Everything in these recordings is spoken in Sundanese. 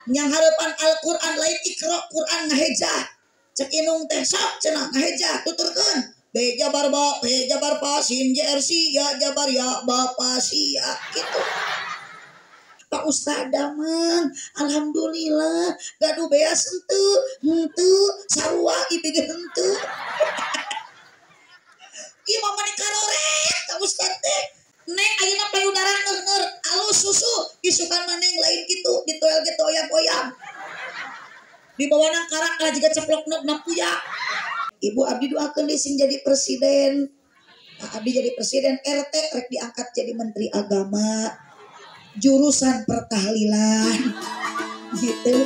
Yang harapan Al-Qur'an lain Iqra Qur'an ngahejah. Cek inung teh sok cenah ngahejah tuturkeun. B jabar ba, P jabar pa, sin jer si, ya jabar ya, ba pa si ya gitu. Pak Ustad damang, alhamdulillah gaduh beas henteu, henteu sarua ieu ge henteu. Ieu mah mani karoret ka Ustad teh. Neng ayeuna payudara ngeur alus susu isukan maneng lain kitu ditoel ge toyang-toyang. Dibawa nang karak lah jiga ceplok nok na puya. Ibu abdi doakeun deui sing jadi presiden. Nah, abdi jadi presiden RT rek diangkat jadi menteri agama. Jurusan pertahlilan gitu.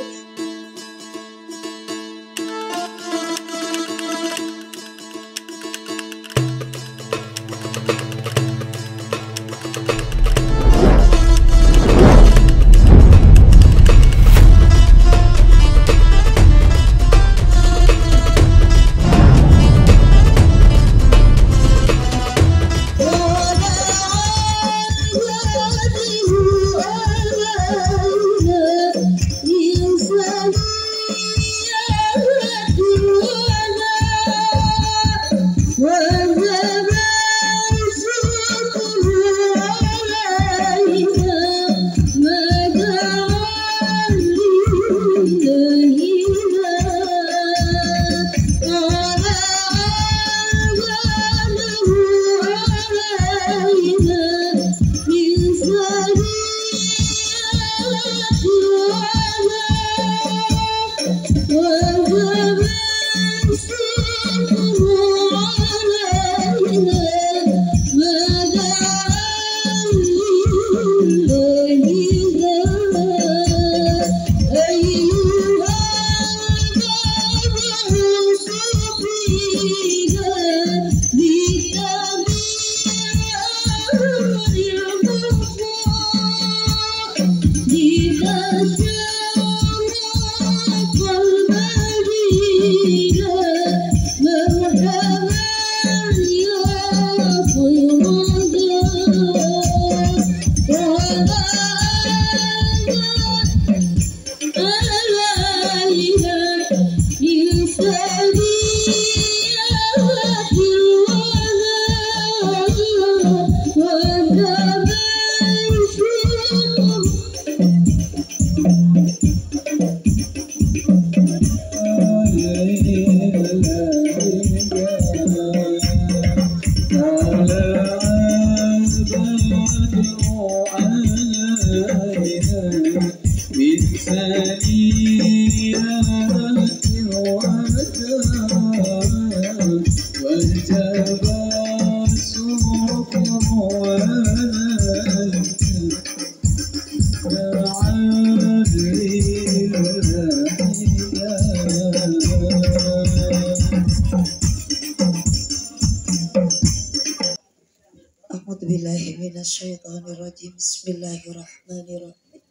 Bismillahirrahmanirrahim. Bismillahirrahmanirrahim.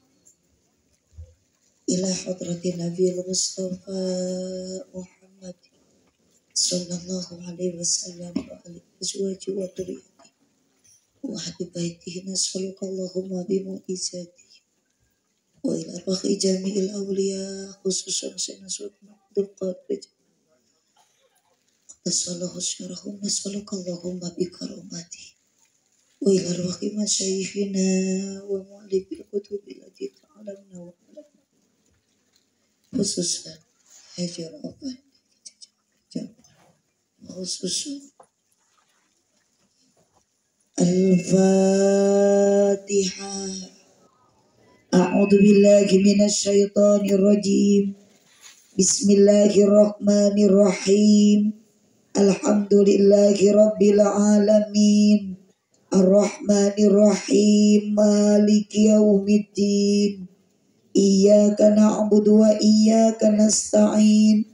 Ila hadratin Nabi Mustafa Muhammad sallallahu alaihi wasallam wa alihi azwaji wa dhurriyyatihi wa ahli baitihi nas'aluka Allahumma bi mu'jizatihi wa ila arwahi jami'il awliya khususan sayyidina Sultan Abdul Qadir qaddasallahu sirrahum nas'aluka Allahumma bi karamatihi wa ila arwahi masyayikhina wa mu'allifil kutubi allati ta'alamna wa 'allamna khususan hajar obat khususan Al-Fatihah. A'udzu billahi minasy syaithanir rajim. Bismillahirrahmanirrahim. Alhamdulillahi rabbil alamin. Ar-Rahmanir-Rahim. Maliki yaumiddin. Iyyaka na'budu wa iyyaka nasta'in.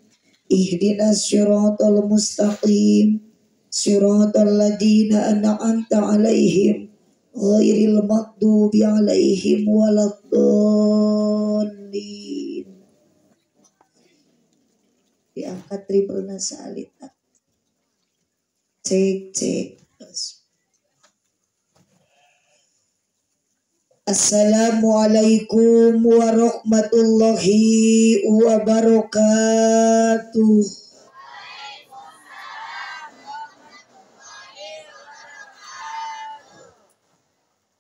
Ihdinas siratal mustaqim. Siratal ladzina an'amta 'alaihim ghairil maghdubi 'alaihim waladdallin. Diangkat triple salita. Cek cek. Assalamualaikum warahmatullahi wabarakatuh.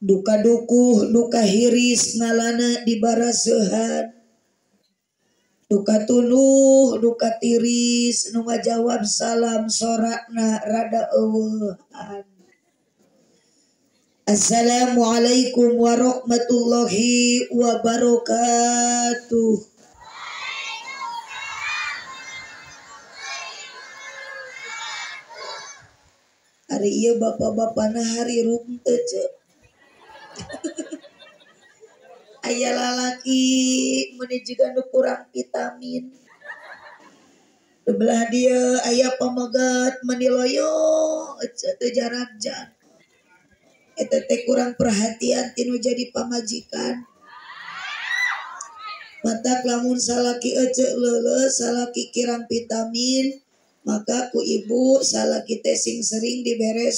Duka dukuh, duka hiris ngalana di barasehan. Duka tunuh, duka tiris nu ngajawab salam sorakna rada eueuhan. Assalamualaikum warahmatullahi wabarakatuh. Hari ieu bapak-bapana hari rum teu ceu. Aya lalaki meuni jiga nu kurang vitamin. Di belah dieu aya pamegat meuni loyo ece teu jarang-jarang. Eta teh kurang perhatian tinu jadi pamajikan. Matak lamun salaki ece leuleuh, salaki kirang vitamin, maka ku ibu salaki teh sing sering dibere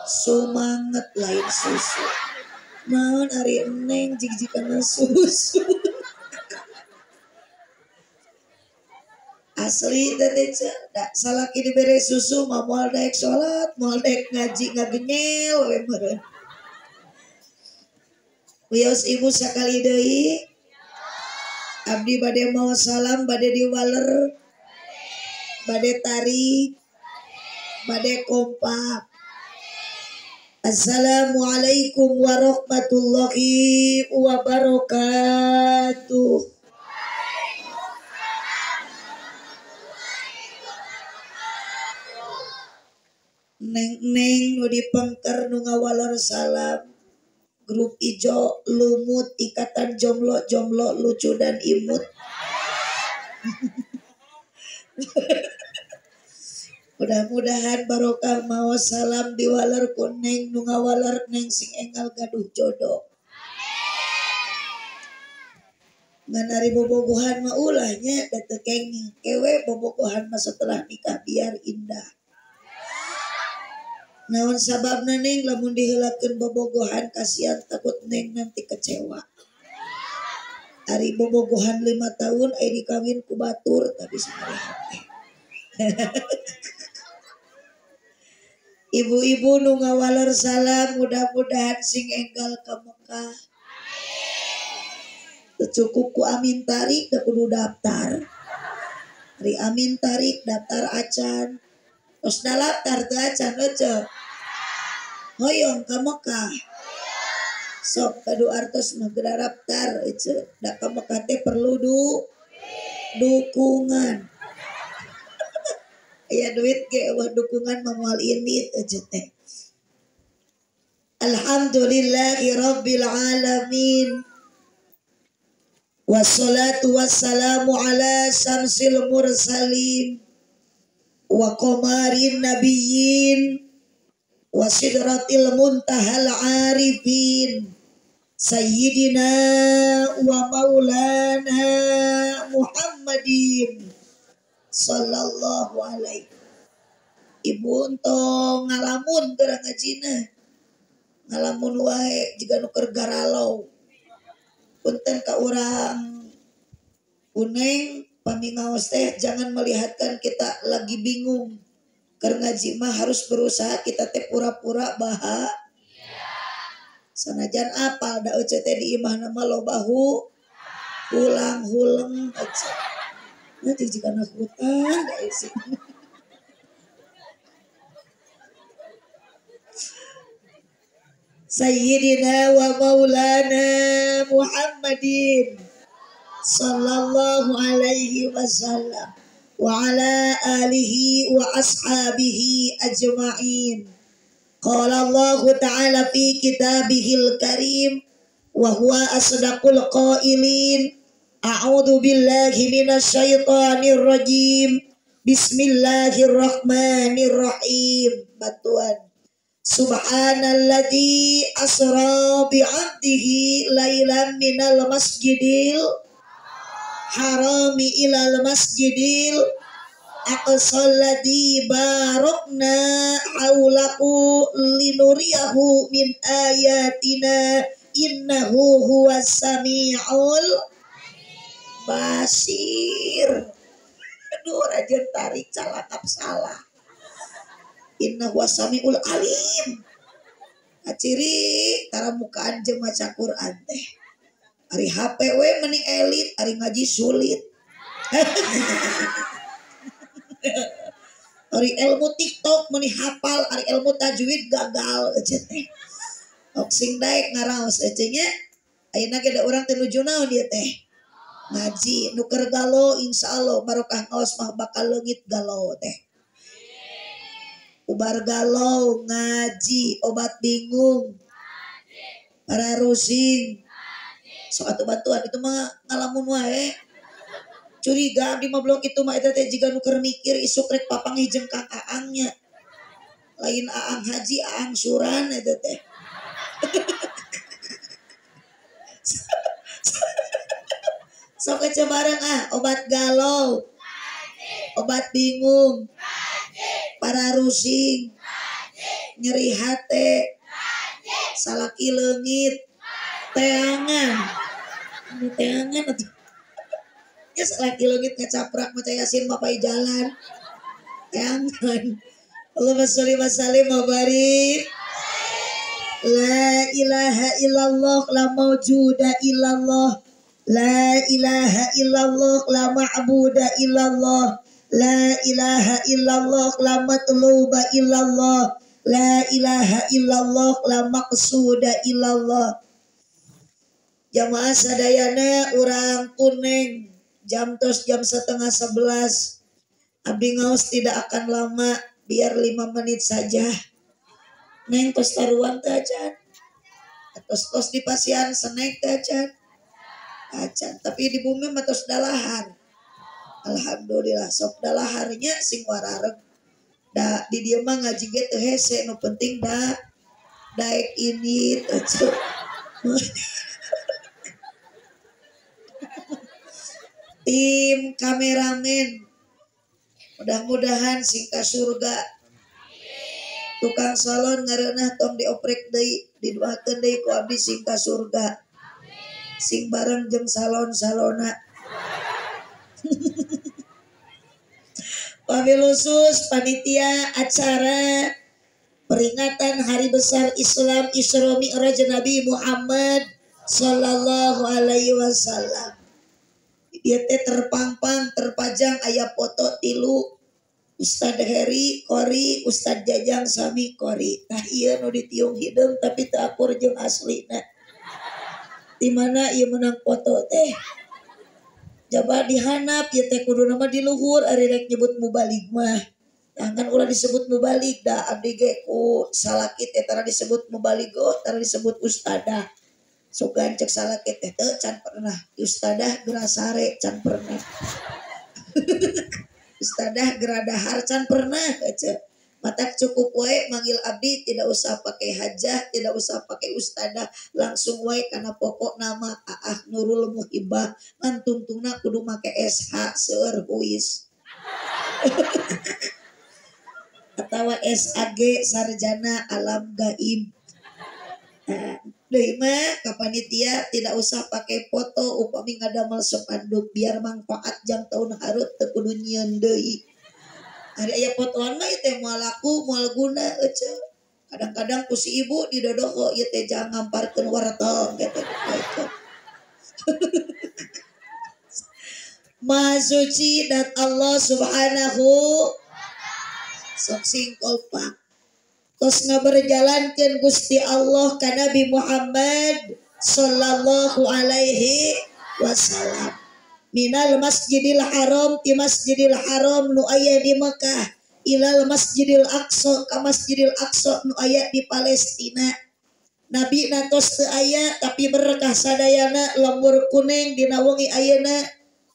sumanget lain susu. Naon ari eneng jig-jigana susu. Asli teh da salaki dibere susu mah moal daek salat, moal daek ngaji ngagenyel we meureun. Wios ibu sakali deui. Abdi bade mawa salam, bade diwaler, bade tarik, bade kompak. Assalamualaikum warahmatullahi wabarakatuh. Neng-neng nu dipengker nu ngawaler salam. Grup ijo lumut ikatan jomlo-jomlo lucu dan imut. Mudah-mudahan barokah mawa salam diwaler ku neng nu ngawaler neng sing enggal gaduh jodoh. Ngan ari bobogohan mah ulah nya da teu kenging. Kewe bobogohan mah setelah nikah biar indah. Naon sababna neng lamun diheulakeun bobogohan kasihan takut neng nanti kecewa. Ari bobogohan 5 tahun aya dikawin ku batur tapi sarehat teh. Ibu-ibu nu ngawaler salam mudah-mudahan sing enggal ka Mekah. Teu cukup ku amin tarik da kudu daftar. Ari amin tarik daftar acan. Tos daftar teu acan ece. Hoyong ka Mekah. Sok kadu artos mah geura daftar ece. Da ka Mekah teh perlu dukungan. Aya duit ge eueuh dukungan mah moal indit ece teh. Alhamdulillahi rabbil alamin. Wassalatu wassalamu ala syamsil mursalin wa qamarin nabiyyin wa sidratil muntahal arifin sayyidina wa maulana Muhammadin sallallahu alaihi. Ibu entong ngalamun keur ngajina, ngalamun wae jiga nu keur garalau. Punten ka urang uneng pamingaos teh jangan melihatkan kita lagi bingung. Keur ngaji mah harus berusaha kita teh pura-pura bahagia. Sanajan apal da ece teh di imahna mah loba hulang-huleng ece. Nanti jika nak hutang guys. Sayyidina wa maulana Muhammadin sallallahu alaihi wasallam wa ala alihi wa ashabihi ajma'in. Qala Allah ta'ala fi kitabihil karim wa huwa asdaqul qailin. A'udzu billahi minasyaitonir rajim. Bismillahirrahmanirrahim. Bantuan. Subhanalladzi asra bi'abdihi lailan minal masjidil harami ilal masjidil aqsal ladzi barakna haulahu linuriyahu min ayatina Innahu huwas samiul basir. Aduh rajin tarik calakap salah. Innahu huwas samiul alim. Ciri tara mukaan jeung maca Quran teh. Ari HP we meni elit, ari ngaji sulit. Ari ilmu TikTok meni hafal, ari ilmu tajwid gagal ece teh. Ok sing daek ngaraos ece nya. Ayeuna ge da urang teh nuju naon ieu teh? Ngaji nu keur galo insyaallah barokah ngaos mah bakal leungit galo teh. Ubar galau ngaji, obat bingung, para rusing, sok atuh bantuan itu mah ngalamun wae. Curiga abdi mah blok itu mah eta teh jiga nu keur mikir isuk rek papanggih jeung Kang Aangnya. Lain Aang Haji, Aang Suran eta teh. Sok ece bareng ah, obat galau, obat bingung, para rusing, nyeri hate, salaki leungit, teangan, teangan atuh. Ya salaki leungit ngecaprak maca Yasin mapai jalan, teangan. Allahumma sholli wa sallim wa barik. La ilaha illallah la maujuda illallah. La ilaha illallah la ma'buda illallah. La ilaha illallah la matluba illallah. La ilaha illallah la maqsuda illallah. Jamaah sadayana urang kuneng jam tos jam 10:30. Abdi ngaos tidak akan lama, biar 5 menit saja. Neng tos taruan teh acan. Tos tos di pasian senek teh acan. Acan, tapi di bumi mah tos dalahar. Alhamdulillah sok dalaharnya sing warareg. Da di dieu mah ngaji ge teu hese, nu penting da daek ini teh. Tim kameramen mudah-mudahan sing ka surga. Tukang salon ngareunah tong dioprek deui, didoakeun deui ku abdi sing ka surga. Sing bareng jeung salon-salona. Wabil khusus panitia acara peringatan Hari Besar Islam Isra Mi'raj Nabi Muhammad sallallahu alaihi wasallam. Dia teh terpampang terpajang aya foto tilu Ustad Heri Kori, Ustad Jajang sami Kori. Tah ieu nu ditiung hideung tapi teu akur jeung aslina. Di mana ieu menang foto teh? Jaba dihanap ieu teh kuduna mah di luhur ari rek nyebut mubalig mah. Jangan ulah disebut mubalig da abdi ge ku salaki teh tara disebut mubalig oh tara disebut ustadah. Sugan cek salaki teh teu can pernah ustadah gerasare can pernah. Ustadah geradahar can pernah ece. Matak cukup wae manggil abdi tidak usah pakai hajah, tidak usah pakai ustadah, langsung wae kana pokok nama Aah Nurul Muhibah, ngan tungtungna kudu make SH seueur huis. Atawa SAG sarjana alam gaib. Nah, deui mah ka panitia tidak usah pakai foto upami ngadamel spanduk biar manfaat jang taun hareup teu kudu nyieun deui. Ari aya fotoan mah ieu teh moal laku moal guna ece. Kadang-kadang ku si ibu didodoho ieu teh jangan ngamparkeun wortel gitu. Maha suci dan Allah Subhanahu sok sing kompak. Tos ngaberjalankeun Gusti Allah ka Nabi Muhammad sallallahu alaihi wasallam. Minal Masjidil Haram ti Masjidil Haram nu aya di Mekah ilal Masjidil Aqsa ka Masjidil Aqsa nu aya di Palestina. Nabi natos teu aya tapi berkah sadayana lembur kuning dina wengi ayeuna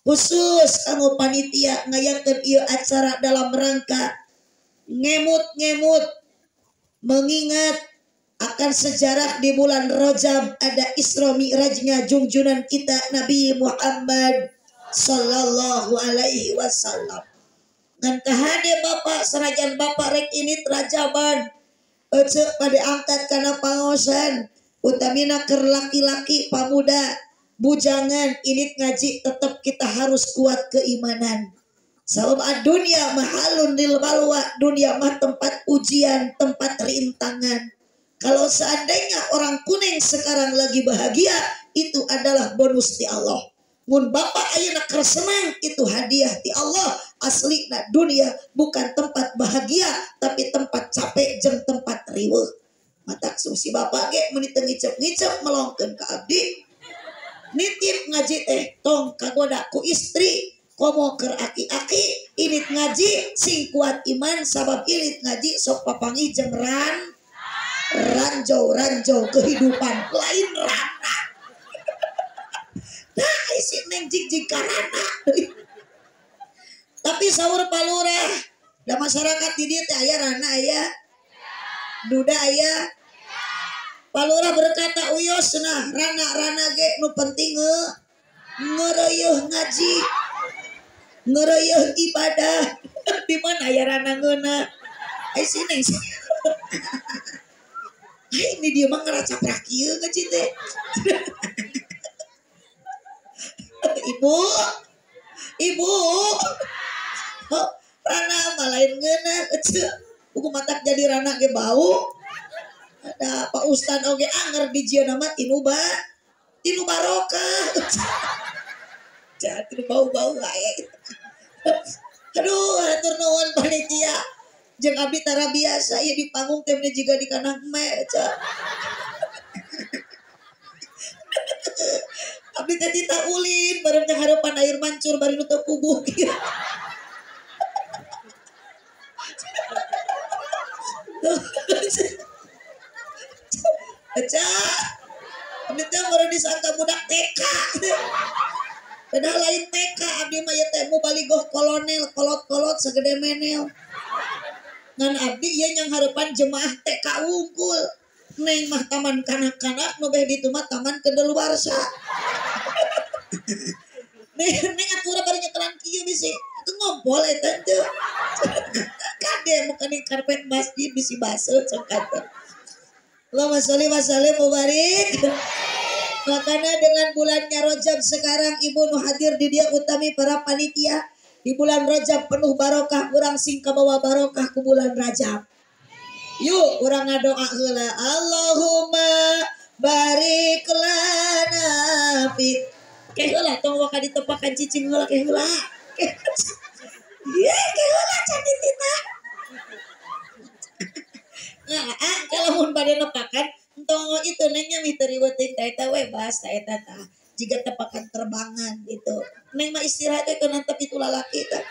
khusus kanggo panitia ngayakeun ieu acara dalam rangka ngemut-ngemut mengingat akan sejarah di bulan Rajab ada Isra Mi'rajnya junjunan kita Nabi Muhammad sallallahu alaihi wasallam. Ngan kahade bapak sanajan bapak rek ini rajaban ece pada angkat kana pangosan Utamina keur laki-laki pamuda bujangan ilit ngaji tetap kita harus kuat keimanan. Sabab dunia mahalun lil balwa, dunia mah tempat ujian, tempat rintangan. Kalau seandainya orang kuning sekarang lagi bahagia, itu adalah bonus di Allah. Mun bapak ayeuna keur senang, itu hadiah di Allah. Asli na dunia bukan tempat bahagia, tapi tempat capek jeung tempat riweuh. Matak si bapak ge meuni teu ngicep-ngicep melongkeun ka abdi. Nitip ngaji teh tong kagoda ku istri. Komo keur aki-aki ilit ngaji sing kuat iman sabab ilit ngaji sok papangi jeung ranjau-ranjau kehidupan lain rana. Nah isi neng jig-jig karana. Tapi saur palurah da masyarakat di dieu teh aya rana aya duda aya. Palurah berkata uyos nah rana-rana ge nu penting ngeureuh ngaji. Ngereuh ibadah di mana aya rana ngeuna ai si neng ai ini dia mah ngeracaprak kieu ngaji teh. Ibu ibu oh, rana mah lain ngeuna eceu buku matak jadi rana ge bau ada Pak Ustad oge anger di jieuna mah tinu barokah. Jadi bau-bau wae. Aduh, hatur nuhun panitia. Jeung abdi tara biasa ieu di panggung teh jiga di kanang me ca. Abdi teh tita ulin bareng teh harapan air mancur bari nu teu puguh kieu. Eca. Abdi teh meureun disangka budak TK. Padahal lain TK abdi mah ieu teh mubaligoh kolonel kolot-kolot segede menel. Ngan abdi ieu nyang hareupan jemaah TK wungkul. Neng mah taman kanak-kanak nu beh ditu mah taman kedeluarsa. Neng atuh bari nyekelan kieu bisi ngompol eta teu. Kade meukeun karpet masjid bisi baseuh cek teh. Allahumma sholli wa sallim mubarik. Makanya dengan bulannya Rajab sekarang ibu nu hadir di dia utami para panitia di bulan Rajab penuh barokah urang sing kabawa barokah ku bulan Rajab. Yuk urang ngadoa heula Allahumma barik lana fi. Ke heula tong waka ditepakan cicing heula ke heula. Ye ke heula can ditita. Nah, kalau mun bade nepakan entong itu nengnya miteri weuting ta eta we bahas ta eta tah jiga tepakan terbangan gitu. Neng mah istirahat we keur nantep itu lalaki tah.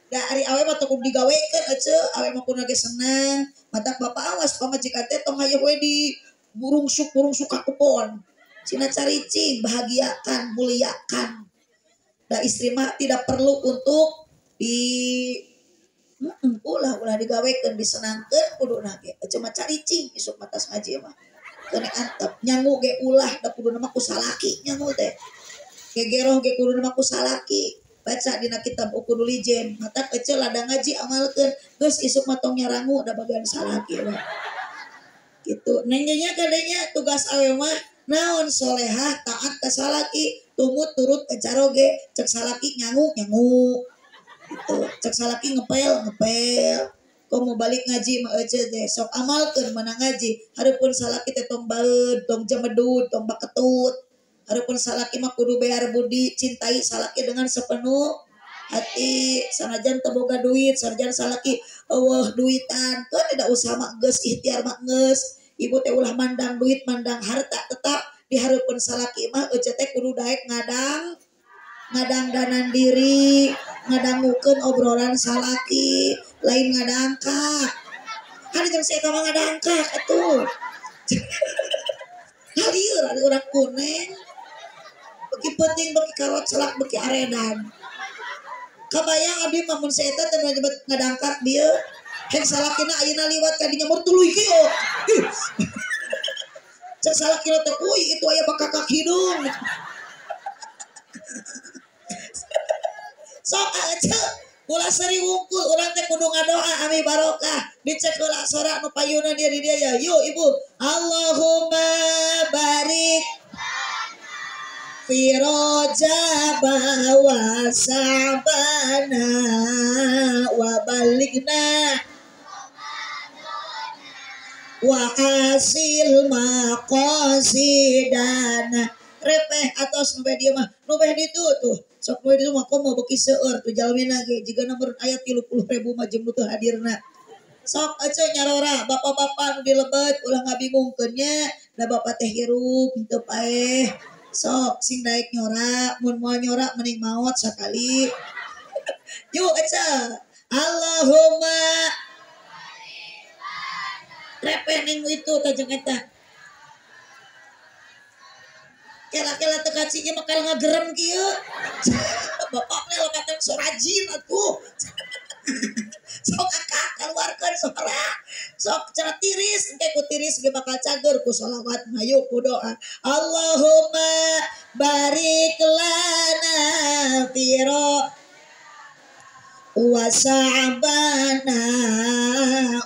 Da ari awe mah teu kudu digawekeun eceu, awe mah kudu ge senang. Matak bapak awas pamajikan teh tong hayoh we di burungsuk-burungsuk ka kebon. Cina caricing, bahagiakan, muliakan. Da istri mah tidak perlu untuk di ulah ulah digawekeun disenangkeun kuduna ge cuma caricing isuk matas ngaji mah keun antep nyangu ge ulah da kuduna mah ku salaki nyangu teh gegeroh ge kuduna mah ku salaki baca dina kitab Uqudul Lijen matak eceu ladang ngaji amalkeun geus isuk mah tong nyarangu da bagian salaki mah kitu neng nya kadenya tugas awe mah naon solehah taat ka salaki tumut turut ka caroge cek salaki nyangu nyangu gitu. Cek salaki ngepel ngepel kok mau balik ngaji mah ece teh sok amalkeun menang ngaji hareupeun salaki teh tong baeud tong jemedud tong baketut hareupeun salaki mah kudu bear budi cintai salaki dengan sepenuh hati sanajan teu boga duit sanajan salaki eueuh duitan kan tidak usah mah geus ikhtiar mah geus ibu teh ulah mandang duit mandang harta tetap di hareupeun salaki mah ece teh kudu daek ngadang ngadangdanan diri ngadangukeun obrolan salaki lain ngadangkak hari jam saya mah ngadangkak atuh halieur ari urang kuning beki penting beki karot celak beki aredan kabayang abdi mah mun saeta teh nyebut ngadangkak bieu hek salakina ayeuna liwat ka dinya mur tuluy kieu cek salakina teh uy itu aya bakakak hidung. Sok aja ulah seri wungkul urang teh kudu ngadoa ami barokah dicek heula sora nu payuna dia di dia ya yuk ibu Allahumma barik fi Rajab wa Sa'bana wa balighna wa hasil maqasidana. Repeh atos nu dia mah nu beh ditu tuh sok nu ditu mah komo beuki seueur tuh jalmina ge jiga nomor aya 30.000 mah jeung nu teu hadirna. Sok ece nyarora bapak-bapak nu di lebet ulah ngabingungkeun nya da bapak teh hirup teu paeh. Sok sing daek nyora mun moal nyora mending maot sakali. Yuk ece Allahumma repeh ning itu tajeng eta. Kela-kela teu kacinya mah ngagerem kieu. Bapak mah lokatan so rajin atuh. Sok akak keluarkeun sora. Sok cenah tiris engke ku tiris ge bakal cager ku sholawat hayu ku doa. Allahumma barik lana fi wa sa'bana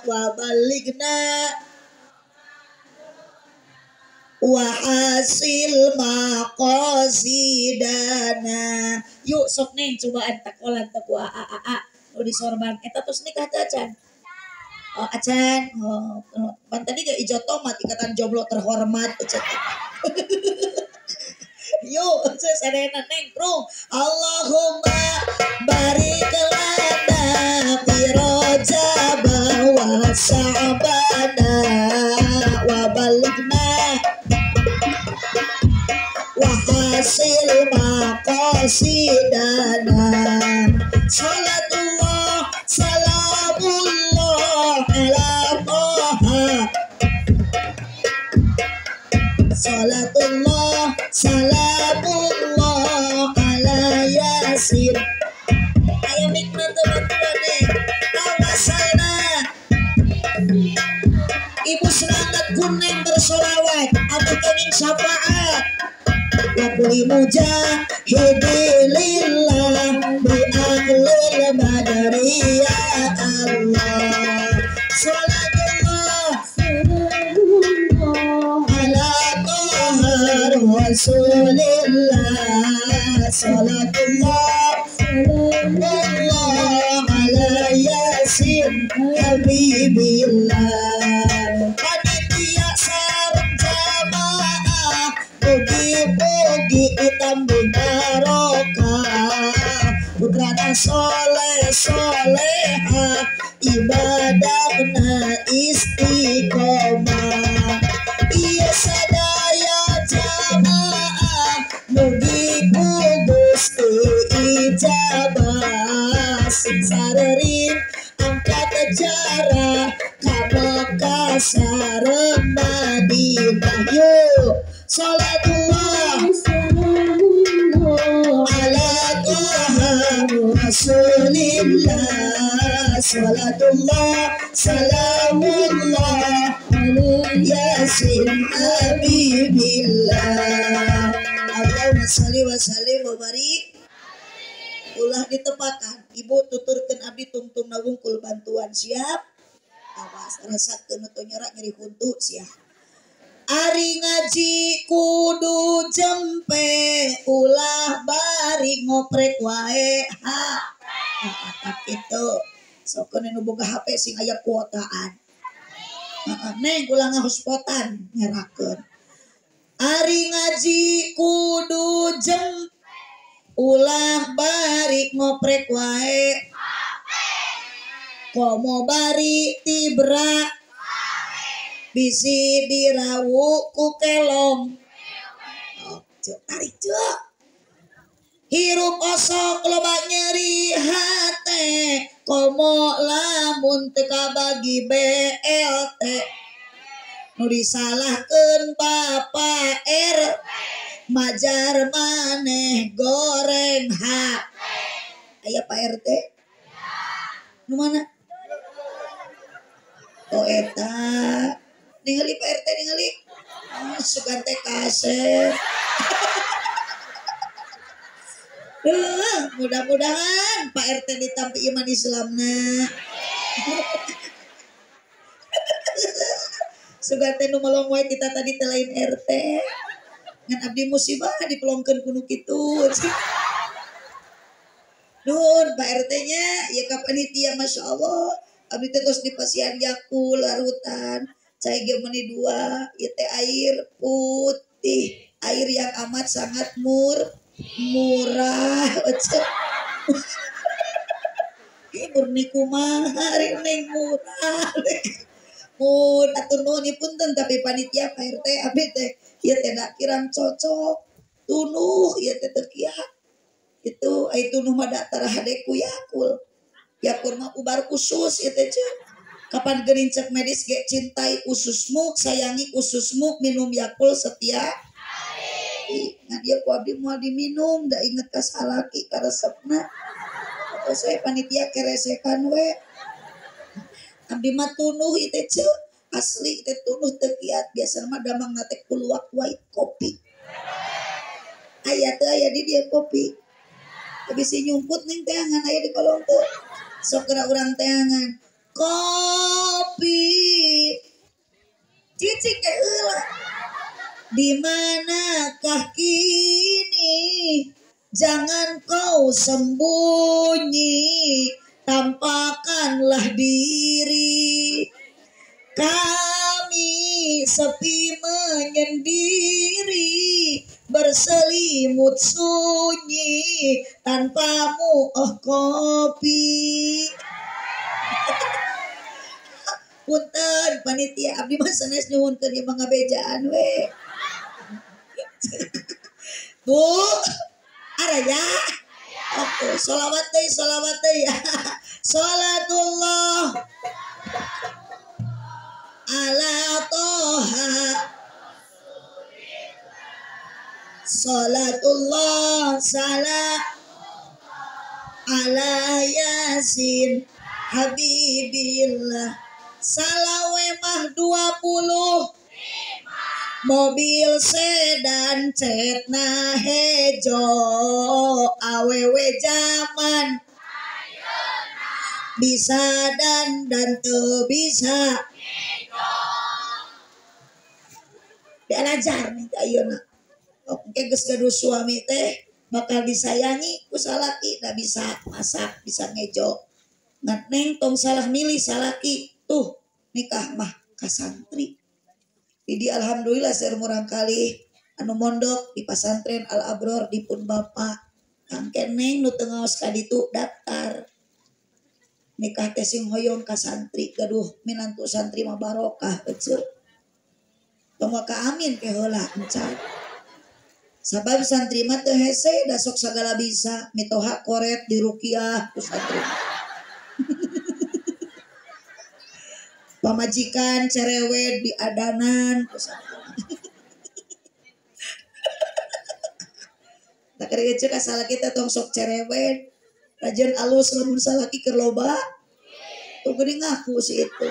wa balighna wa hasil maqasidana. Yuk sok neng cobaan takolan ku a a a nu disorban eta tos nikah teh acan. Oh acan, oh pan tadi ge ijo tomat ikatan jomblo terhormat ecet. Yuk sadayana neng prung Allahumma barik lana fi Rajab wa Sa'bana wa balighna wa hasil maqasidana. Salatullah salamullah ala Toha. Salatullah salamullah ala Yasin. Ayo mikna teman-teman nih. Awasana ibu semangat kuning bersolawat atau kenging syafaat. Wa kulli mujahidin lillah bi ahlil badri ya Allah. Salatullah ala Toha Rasulillah. Salatullah salamullah ala Yasin habibillah. Panitia sareng jamaah mugi-mugi ditambah barokah. Putrana soleh soleha ibadahna istiqomah. Iya sadaya jamaah mugi ku Gusti ijabah. Sing sarerin angkat jara ka Mekah sareng Madinah. Yuk salatullah ala Toha Rasulillah. Salatullah salamullah ala Yasin habibillah. Allahumma sholli wa sallim wa barik. Ulah ditepakan ibu tuturkeun abdi tungtung wungkul bantuan siap. Awas rasakeun teu nyerak nyeri huntu siap. Ari ngaji kudu jempe ulah bari ngoprek wae ha. Nah, kitu. Sok nu boga HP sing aya kuotaan. Heeh, neng ulah ngahospotan ngerakeun. Ari ngaji kudu jempe ulah bari ngoprek wae. Komo bari tibra bisi dirawu ku kelong. Oh, cek tarik cek. Hirup osok loba nyeri hate komo lamun teu kabagi BLT. Nu disalahkeun Bapak R majar maneh goreng ha. Aya Pak RT? Nu mana? Oh eta. Ningali Pak RT ningali. Oh, sugan teh kasep. Mudah-mudahan Pak RT ditampi iman Islamna. Sugan teh nu melong wae kita tadi teh lain RT. Ngan abdi musibah dipelongkeun ku nu kitu. Nuhun Pak RT-nya, ya ka panitia Masya Allah. Abdi teh tos dipasihan Yakul larutan, cai ge meuni dua, ieu teh air putih, air yang amat sangat murah. Ih murni kumaha ari neng murah. Mun atur nuhun ieu punten tapi panitia Pak RT abdi teh ieu teh da kirang cocok. Tunuh ieu teh teu kiat. Itu ai tunuh mah da tara hade ku Yakul. Yakul mah ubar usus ieu teh ceuk. Kapan geuning cek medis ge cintai ususmu, sayangi ususmu, minum Yakul setiap hari. Ngan ieu ku abdi moal diminum da inget ka salaki karesepna. Terus we panitia keresekan we. Abdi mah tunuh ieu teh ceuk. Asli teh tunuh teu kiat, biasana mah damangna teh kuluak white kopi. Aya teu aya di dieu kopi. Tapi si nyumput ning teangan aya di kolong teu. Sok geura urang teangan. Kopi. Cicing ke heula. Di manakah kini? Jangan kau sembunyi, tampakkanlah diri. Kami sepi menyendiri, berselimut sunyi, tanpamu oh kopi. Punten panitia abdi mah sanes nyuhunkeun ieu mah ngabejaan we. Bu, araya. Oke, sholawat deui, sholawat deui. Sholatullah ala toha. Salatullah salam ala yasin habibillah. Salawe mah 20 mobil sedan cetna hejo awewe zaman bisa dan teu bisa. Diajar nih ayeuna. Oke geus gaduh suami teh bakal disayangi ku salaki, da bisa masak, bisa ngejo. Ngan neng tong salah milih salaki tuh nikah mah ka santri. Jadi alhamdulillah seueur murang kali anu mondok di pasantren Al Abror di pun bapak. Tangke neng nu teu ngaos ka ditu daftar. Nikah teh sing hoyong ka santri, gaduh minantu santri mah barokah eceu. Tong ka amin ke heula encan. Sabab santri mah teu hese da sok sagala bisa, mitoha koret diruqyah ku santri. Pamajikan cerewet diadanan ku santri. Tak keur ceuk salaki teh tong sok cerewet. Rajan alus lamun salaki keur loba. Tuh geuning ngaku si itu.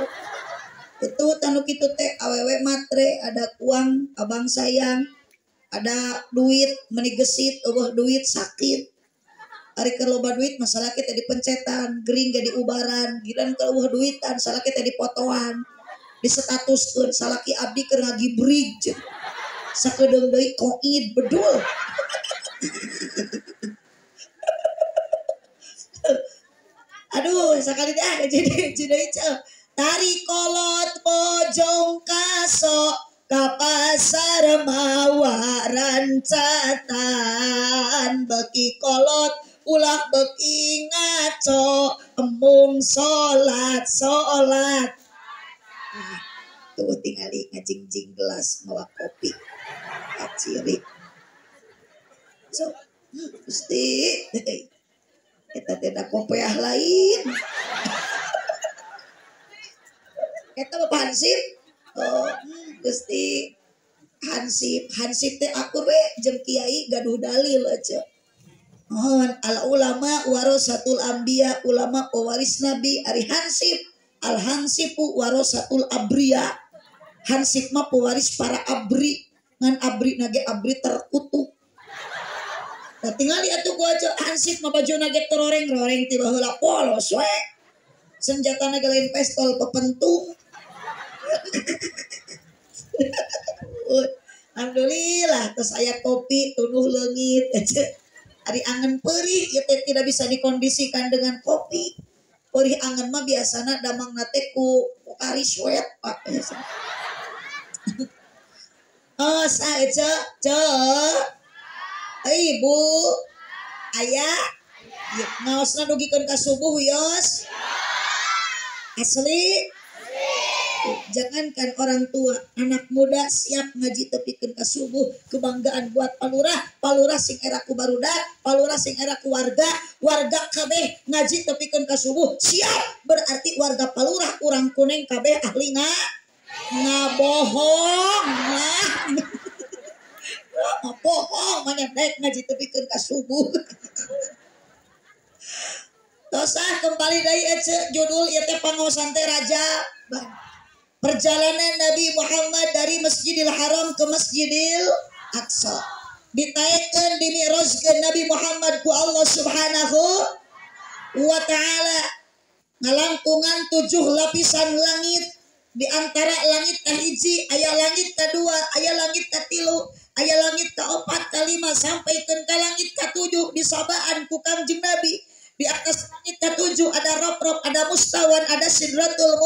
Itu tanu kitu teh awewe matre, ada uang abang sayang, ada duit meni gesit, eueuh duit sakit. Ari keur loba duit masalah kita dipencetan, gering ge diubaran, giliran keur eueuh duitan salah kita dipotoan, disetatuskeun salaki abdi keur ngagibrig. Sakedeung deui koid bedul. Aduh, sakali dah jadi jadi tari kolot bojong kaso ka pasar mawa rancatan, beki kolot ulah beki ngaco, embung salat salat. Ah, tuh tingali ngajingjing gelas mawa kopi kaciri. So, Gusti, kita tidak kopiah lain. Eta Bapak Hansip, oh, Gusti Hansip, Hansip teh akur we jeung kiai gaduh dalil aja. Mohon al ulama warasatul anbiya, ulama pewaris nabi, ari Hansip, al hansipu warasatul abriya. Hansip mah pewaris para abri, ngan abri nage abri terkutuk. Nah tinggal atuh ku aja Hansip mah baju nage teroreng-roreng tiba heula polos we. Senjata nage lain pistol pepentung. Alhamdulillah terus aya kopi tunuh leungit. Ari angen perih ieu teh tidak bisa dikondisikan dengan kopi. Perih angen mah biasana damangna teh ku kari sweat Pak biasa. Oh, sae cek. Ibu aya ngaosna dugikeun ka subuh yos. Asli. Jangankan orang tua, anak muda siap ngaji tepikeun ka subuh, kebanggaan buat palurah, palurah sing era ku barudak, palurah sing era ku warga, warga kabeh ngaji tepikeun ka subuh, siap berarti warga palurah urang kuneng kabeh ahli ngabohong lah. Ngabohong maneh daek ngaji tepikeun ka subuh. Tosah kembali deui ece judul ieu teh pangaosan teh Raja. Perjalanan Nabi Muhammad dari Masjidil Haram ke Masjidil Aqsa. Ditaekkeun dimi'rajkeun Nabi Muhammad ku Allah Subhanahu wa taala. Ngalangkungan 7 lapisan langit. Di antara langit kahiji aya langit kadua, aya langit katilu, aya langit kaopat, kalima sampai ka langit katujuh disabaan ku Kangjeng Nabi. Di atas langit katujuh ada rob-rob, ada mustawan, ada sidratul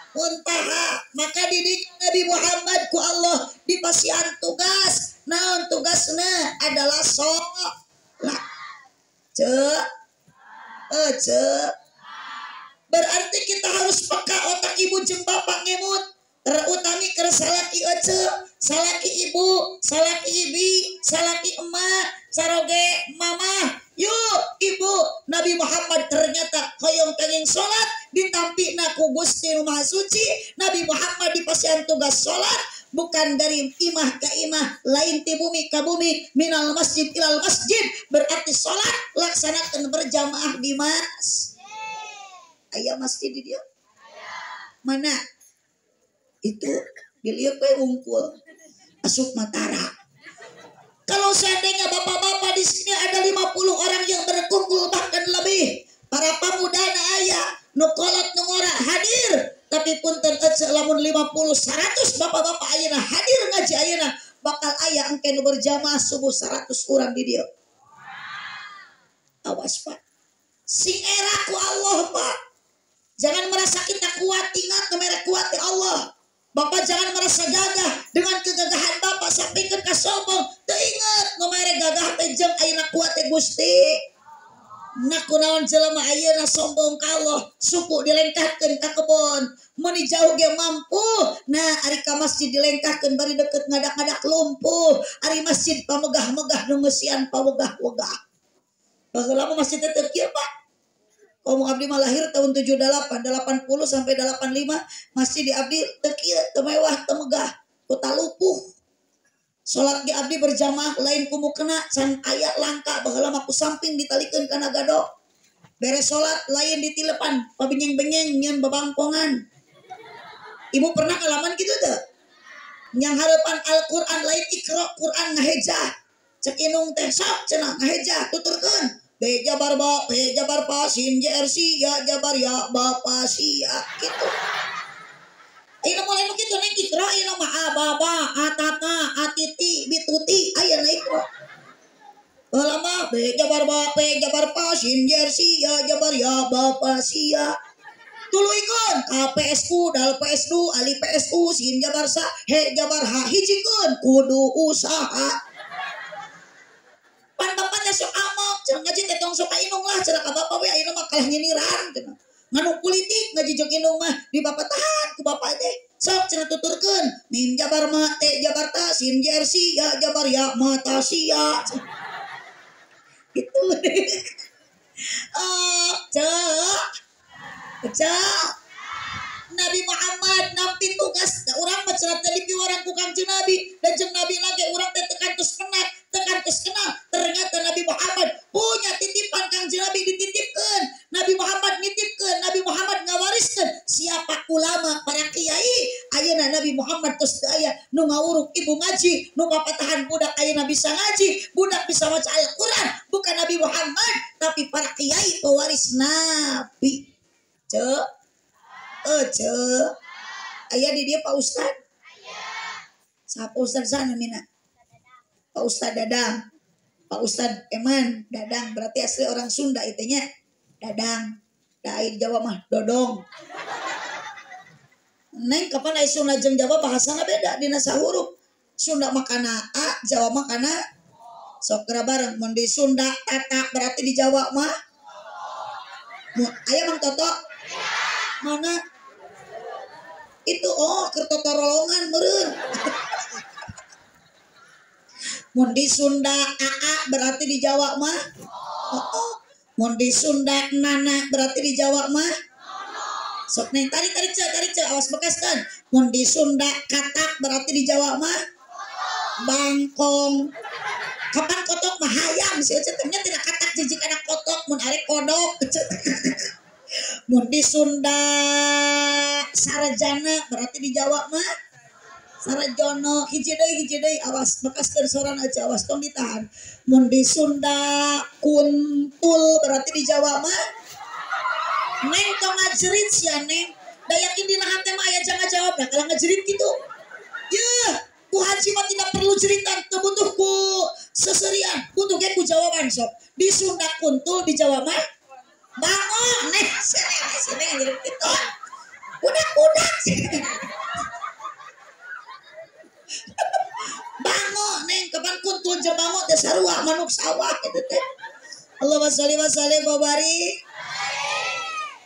muntaha. Maka didik Nabi Muhammad ku Allah dipasihan tugas. Naon tugasna adalah sholat. Cek, cek. Berarti kita harus peka otak ibu jeung bapak ngemut. Terutami keur salaki ece, salaki ibu, salaki ibi, salaki emak, saroge mamah. Yuk ibu, Nabi Muhammad ternyata hoyong kenging sholat ditampina ku Gusti Nu Maha Suci. Nabi Muhammad dipasihan tugas sholat bukan dari imah ke imah, lain ti bumi ka bumi, minal masjid ilal masjid. Berarti sholat laksanakan berjamaah di masjid. Aya masjid di dia? Mana? Itu dilihat we unggul asup matara. Kalau seandainya bapak-bapak di sini ada 50 orang yang berkumpul bahkan lebih, para pemuda na aya nu kolot nu ngora hadir, tapi punten ece lamun 50 100 bapak-bapak ayeuna hadir ngaji ayeuna bakal aya engke nu berjamaah subuh 100 orang di dieu. Awas Pak. Sing era ku Allah Pak. Jangan merasa kita kuat, ingat nu mere kuat ti Allah. Bapak jangan merasa gagah dengan kegagahan bapak sampikeun ka sombong. Teu inget nu mere gagah teh jeung ayeuna kuat teh Gusti. Nah kunaon jelema ayeuna sombong ka Allah, suku dilengkahkeun ka kebon, mun jauh ge mampu. Nah ari ka masjid dilengkahkeun bari deket ngadak-ngadak lumpuh, ari masjid pamegah-megah nu ngeusian pawegah-wegah. Baheula mah masjid teh teu kieu Pak. Komo abdi mah lahir tahun 78, 80 sampai 85 masih di abdi teu kieu, teu mewah, teu megah, kota lupuh. Salat ge abdi berjamaah lain ku mukena can aya langka baheula mah ku samping ditalikeun kana gado. Beres salat lain ditilepan, pabenyeng-benyeng nyeun babangpongan. Ibu pernah ngalaman kitu teu? Yang harapan Al-Qur'an lain Iqra Qur'an ngahejah. Cek inung teh sok cenah ngahejah tuturkeun. B jabar ba, P jabar pa, sin JR si, ya jabar ya, bapa si ya, gitu. Ayeuna mulai nu kitu neng Iqra ayeuna mah a ba ba, a ta ta, a ti ti, bituti, ayeuna Iqra. Baheula mah B jabar ba, P jabar pa, sin JR si, ya jabar ya, bapa si ya. Tuluykeun K P S U, dal P S du, ali P S U, sin jabar sa, he jabar ha, hijikeun kudu usaha. Pan bapak teh sok amok, cenah ngaji teh tong sok ka indung lah, cenah ka bapak we ayeuna mah kalah nyiniran cenah. Nganu politik ngaji jeung indung mah di bapak tahan ku bapak teh. Sok cenah tuturkeun, mim jabar ma, te jabar ta, sin jer si, ya jabar ya, mata si ya. Gitu. Oh, cek. Cek. Nabi Muhammad nampi tugas urang mah cenah teh dipiwarang ku Kangjeng Nabi dan jeung Nabi lagi urang teh tekan tus penat, tekan tus kenal. Ternyata Nabi Muhammad punya titipan Kangjeng Nabi dititipkeun. Nabi Muhammad nitipkeun, Nabi Muhammad ngawariskeun. Siapa ulama, para kiai, ayeuna Nabi Muhammad tos teu aya nu ngawuruk ibu ngaji, nu papatahan budak ayeuna bisa ngaji, budak bisa maca Al-Qur'an, bukan Nabi Muhammad tapi para kiai pewaris Nabi. Cek. Cek. Aya di dia Pak Ustad. Saha Pak Ustad sana mina? Pak Ustad Dadang. Pak Ustad Eman Dadang berarti asli orang Sunda itunya. Dadang. Da di Jawa mah Dodong. Neng kapan ai Sunda jeung Jawa bahasana beda dina sahurup. Sunda mah kana A, Jawa mah kana sok geura bareng. Mun di Sunda tata berarti di Jawa mah aya Mang Toto? Mana? Itu oh keur toto rolongan meureun. Mun di Sunda AA berarti di Jawa mah oh. Mun di Sunda nana berarti di Jawa mah sok neng tarik tarik ce awas bekas kan. Mun di Sunda katak berarti di Jawa mah bangkong. Kapan kotok mah hayam sih nya tidak katak jijik anak kotok mun arek kodok. Mun di Sunda sarjana berarti di Jawa mah sarjono. Hiji deui awas bekas keur soran aja awas tong ditahan. Mun di Sunda kuntul berarti di Jawa mah neng tong ngajerit sia neng. Da yakin dina hate mah aya jangan jawab nah kalau ngajerit kitu. Yeuh, ku haji mah tidak perlu jeritan, teu butuh ku seserian, butuh ge ku jawaban sok. Di Sunda kuntul di Jawa mah bango neng sini ngajerit kitu. Budak-budak bango neng kapan kuntul jeung bango teh sarua manuk sawah kitu teh. Allahumma sholli wa sallim wa barik.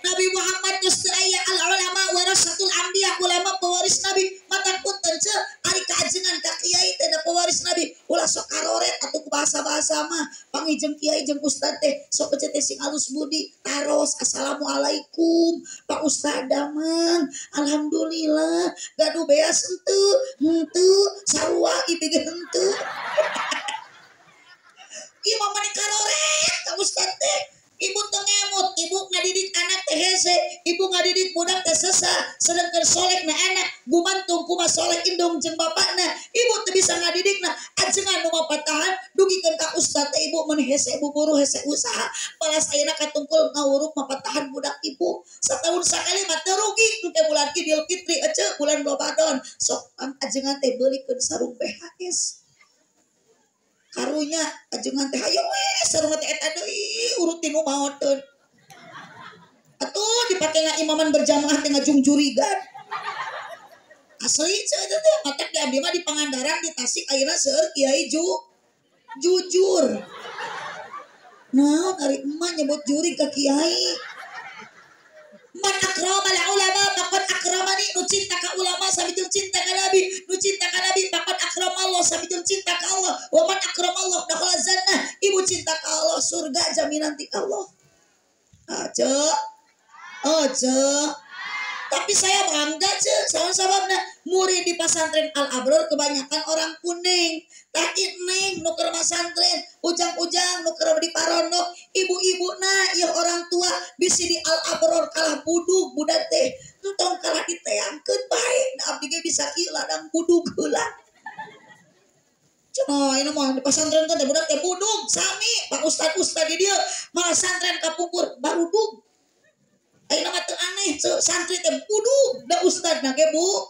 Nabi Muhammad geus teu aya al ulama warasatul anbiya, ulama pewaris nabi. Mata punten ce ari kaajengan ka kiai teh da pewaris nabi. Ulah sok karoret atuh ku bahasa-bahasa mah pangijeng kiai jeung ustad teh sok ece teh sing alus budi taros assalamualaikum Pak Ustad damang alhamdulillah gaduh beas henteu henteu sarua ieu ge henteu. Ieu mah mani karoret ka ustad teh. Ibu teu ngemut, ibu ngadidik anak teh hese, ibu ngadidik budak teh sesah, sedangkan soleh na anak gumantung kuma soleh indung jeung bapakna, ibu teu bisa ngadidikna, ajengan nu mapatahan dugikeun ka ustad teh ibu mun hese buburu hese usaha, balas ayeuna katungkul ngawuruk mapatahan budak ibu. Satahun sakali mah teu rugi engke bulan Idul Fitri ece bulan Ramadan, sok ajengan teh beulikeun sarung BHS. Karunya ajengan teh hayo we sarung teh eta deui urutin nu maoteun. Atuh dipake ngaimaman berjamaah teh ngajungjurigan. Asli ceu eta teh matak di abdi mah di Pangandaran di Tasik ayeuna seueur kiai jujur. Naon ari emak nyebut juri ka kiai. Man akramal ulama faqad akramani, nu cinta ka ulama sami jeung cinta ka nabi, nu cinta ka nabi faqad akramallah sami jeung cinta ka Allah, wa man akramallah dakhala jannah, ibu cinta ka Allah surga jaminan ti Allah. Ah ce. Oh ce. Tapi saya bangga ce, saon sababna murid di pesantren Al Abror kebanyakan orang kuning. Tah neng nu keur masantren, ujang-ujang nu keur di parondok, ibu-ibuna ieu orang tua bisi di Al Abror kalah budug budak teh, entong kalah diteangkeun bae, da abdi ge bisa kieu ladang budug heula. Cenah ieu mah di pesantren teh budak teh budug sami Pak Ustad-ustad di dieu malah santren kapungkur barudug. Ayeuna mah teu aneh ce, santri teh budug da ustadna ge bu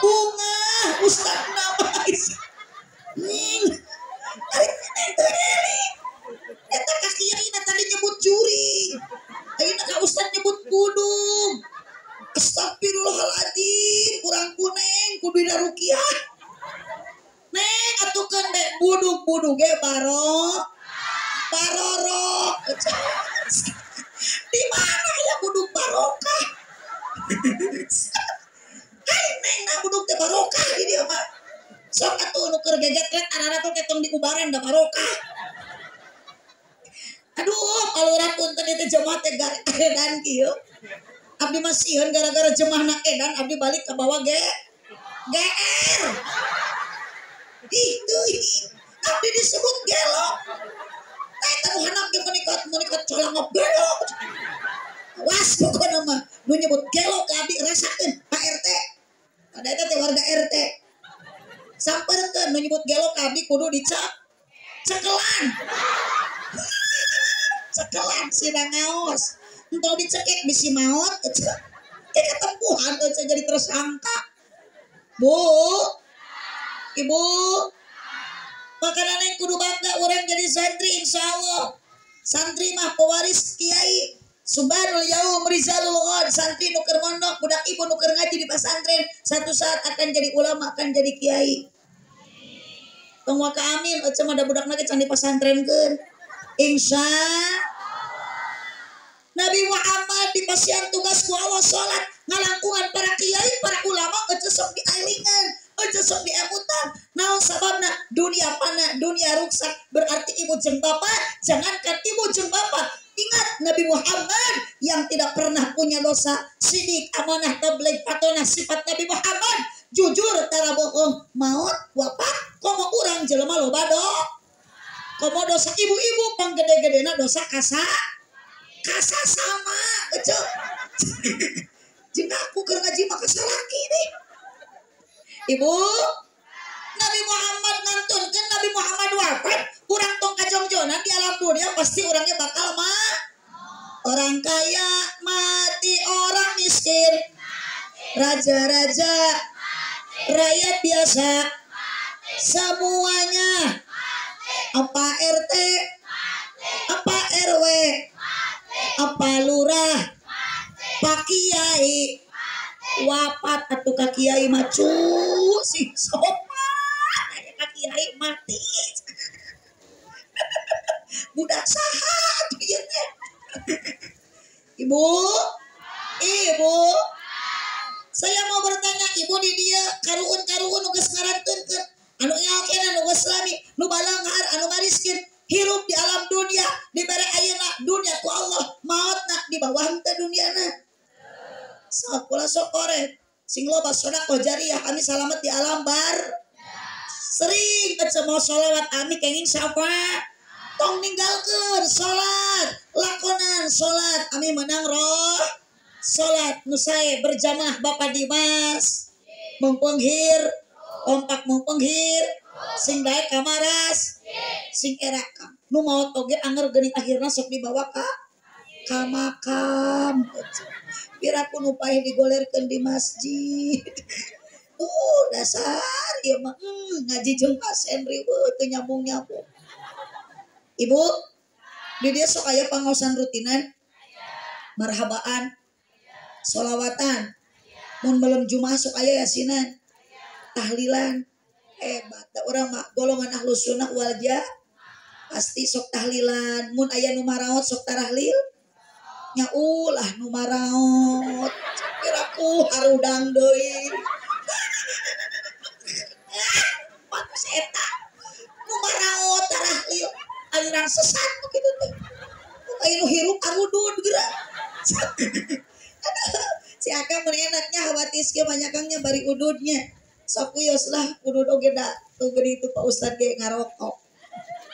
bunga ustadna mah ning ari teu eling eta ka kiaina tadi nyebut juri ayeuna ka ustad nyebut budug. Astagfirullahaladzim kurang kuneng kudu dina rukiah neng atukeun be budug-budug ge barorok. Di mana ya budug barokah? Hai neng na budug teh barokah di dieu mah. Sok atuh nu keur gegetret arara teh tong diubaran da barokah. Aduh, palurah punten ieu teh jemaah teh edan kieu. Abdi mah sieun gara-gara jemaahna edan abdi balik ka bawa ge GR. Ih teuing. Abdi disebut gelo. Eta nu hanap ge menikot colangop gelo. Was pokona mah nu nyebut gelo ka abdi rasakeun Pak RT. Ada eta teh warga RT. Sampeurkeun nu nyebut gelo ka abdi kudu dicak cekelan. Cekelan sina ngaos. Entong dicekek bisi maot kayak ketempuhan jadi tersangka. Bu, Ibu, makanan yang kudu bangga orang jadi santri insyaallah. Santri mah pewaris kiai. Subhanul yaum rizalul ghad, santri nu keur mondok, budak ibu nu keur ngaji di pesantren, satu saat akan jadi ulama, akan jadi kiai. Tong waka amin, ece mah da budakna ge can dipesantrenkeun. Insya Nabi Muhammad dipasihan tugas ku Allah salat ngalangkungan para kiai, para ulama ece sok diailingan, ece sok diemutan. Naon sababna? Dunia pana, dunia ruksak. Berarti ibu jeung bapak, jangankan ibu jeung bapak, ingat Nabi Muhammad yang tidak pernah punya dosa, sidik, amanah, tabligh, fatonah, sifat Nabi Muhammad, jujur, tara bohong, maut, wafat, komo urang jelema loba do. Komo dosa ibu-ibu panggede-gedena dosa kasa sama ece. Jeung aku keur ngaji mah kasalaki nih. Ibu, Nabi Muhammad ngantunkeun Nabi Muhammad wafat, urang tong kajongjonan di alam dunia pasti orangnya bakal mah. Orang kaya mati, orang miskin, raja-raja, rakyat biasa, semuanya. Apa RT, apa RW, apa lurah, pak kiai, wafat atuh ka kiai macu sing sopan aya ka kiai mati. Budak saha atuh ieu teh. Ibu, ibu, saya mau bertanya, ibu di dia karuhun-karuhun nu geus ngarantunkeun, anu ngalkeun anu geus lami, nu balenghar, anu mariskin, hirup di alam dunia, dibere ayeuna dunia ku Allah, maotna di bawah henteu duniana. Sok kula sok korek, sing loba sedekah jariah kami salamet di alam bar. Sering ece mau sholawat ami kenging syafaat. Tong ninggalkeun salat, lakonan salat ami menang roh. Salat nu sae berjamaah Bapak Dimas, mengpenghir, kompak mengpenghir, sing daek kamaras, sing era ka. Nu maot oge anger geuning akhirna sok dibawa ka makam. Piraku nu paeh digolerkeun di masjid. Dasar ieu mah ngaji jeung pasien riweuh teu nyambung-nyambung. Ibu, di dia sok aya pangaosan rutinan, marhabaan, solawatan, mun malam Jumat sok aya yasinan, tahlilan. Hebat, da urang mah golongan ahlus sunnah wal jamaah pasti sok tahlilan, mun aya nu maraot sok tarahlil. Nya ulah nu maraot, piraku harudang deui. Pantes eta nu maraot tarahlil. Aliran sesat begitu teh. Aya nu hirup arudud geura. Si akang mun enaknya hawatis ge banyakangnya bari ududnya. Sok wios lah udud oge da tuh geuning itu Pak Ustad ge ngarokok.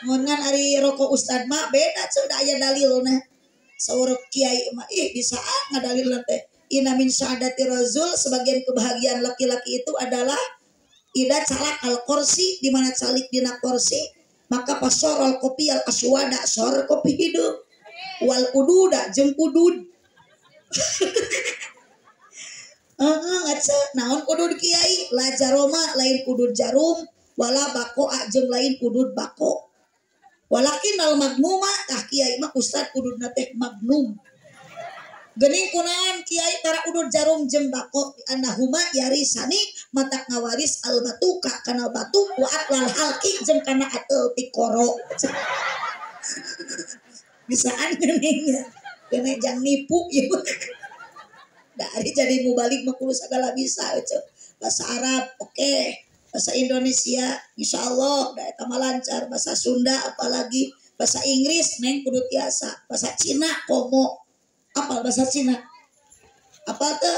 Mun ngan ari rokok Ustad mah beda sudah aya dalilna. Saur kiai mah ih bisa ngadalilna teh. Inna min sa'adati razul, sebagian kebahagiaan laki-laki itu adalah ida calak al kursi, di mana calik dina kursi. Maka pasorol kopi al aswada, sor kopi hidup, wal ududa jeung udud. Ngaca naon udud kiai, la jaroma lain udud jarum, wala bako jeung lain udud bako. Walakin al magnuma, tah kiai mah ustad ududna teh magnum. Geuning kunaon kiai tara udud jarum jeung bako, annahuma yarisani matak ngawaris al batuka kana batu wa atlal halqi jeung kana atel tikoro. Bisaan geuning geuning jang nipu ieu. Dari jadi mubalik mah kudu sagala bisa eueuh. Bahasa Arab oke, bahasa Indonesia insyaallah da eta mah lancar, bahasa Sunda apalagi, bahasa Inggris neng kudu tiasa, bahasa Cina komo. Apal bahasa Cina? Apal teu?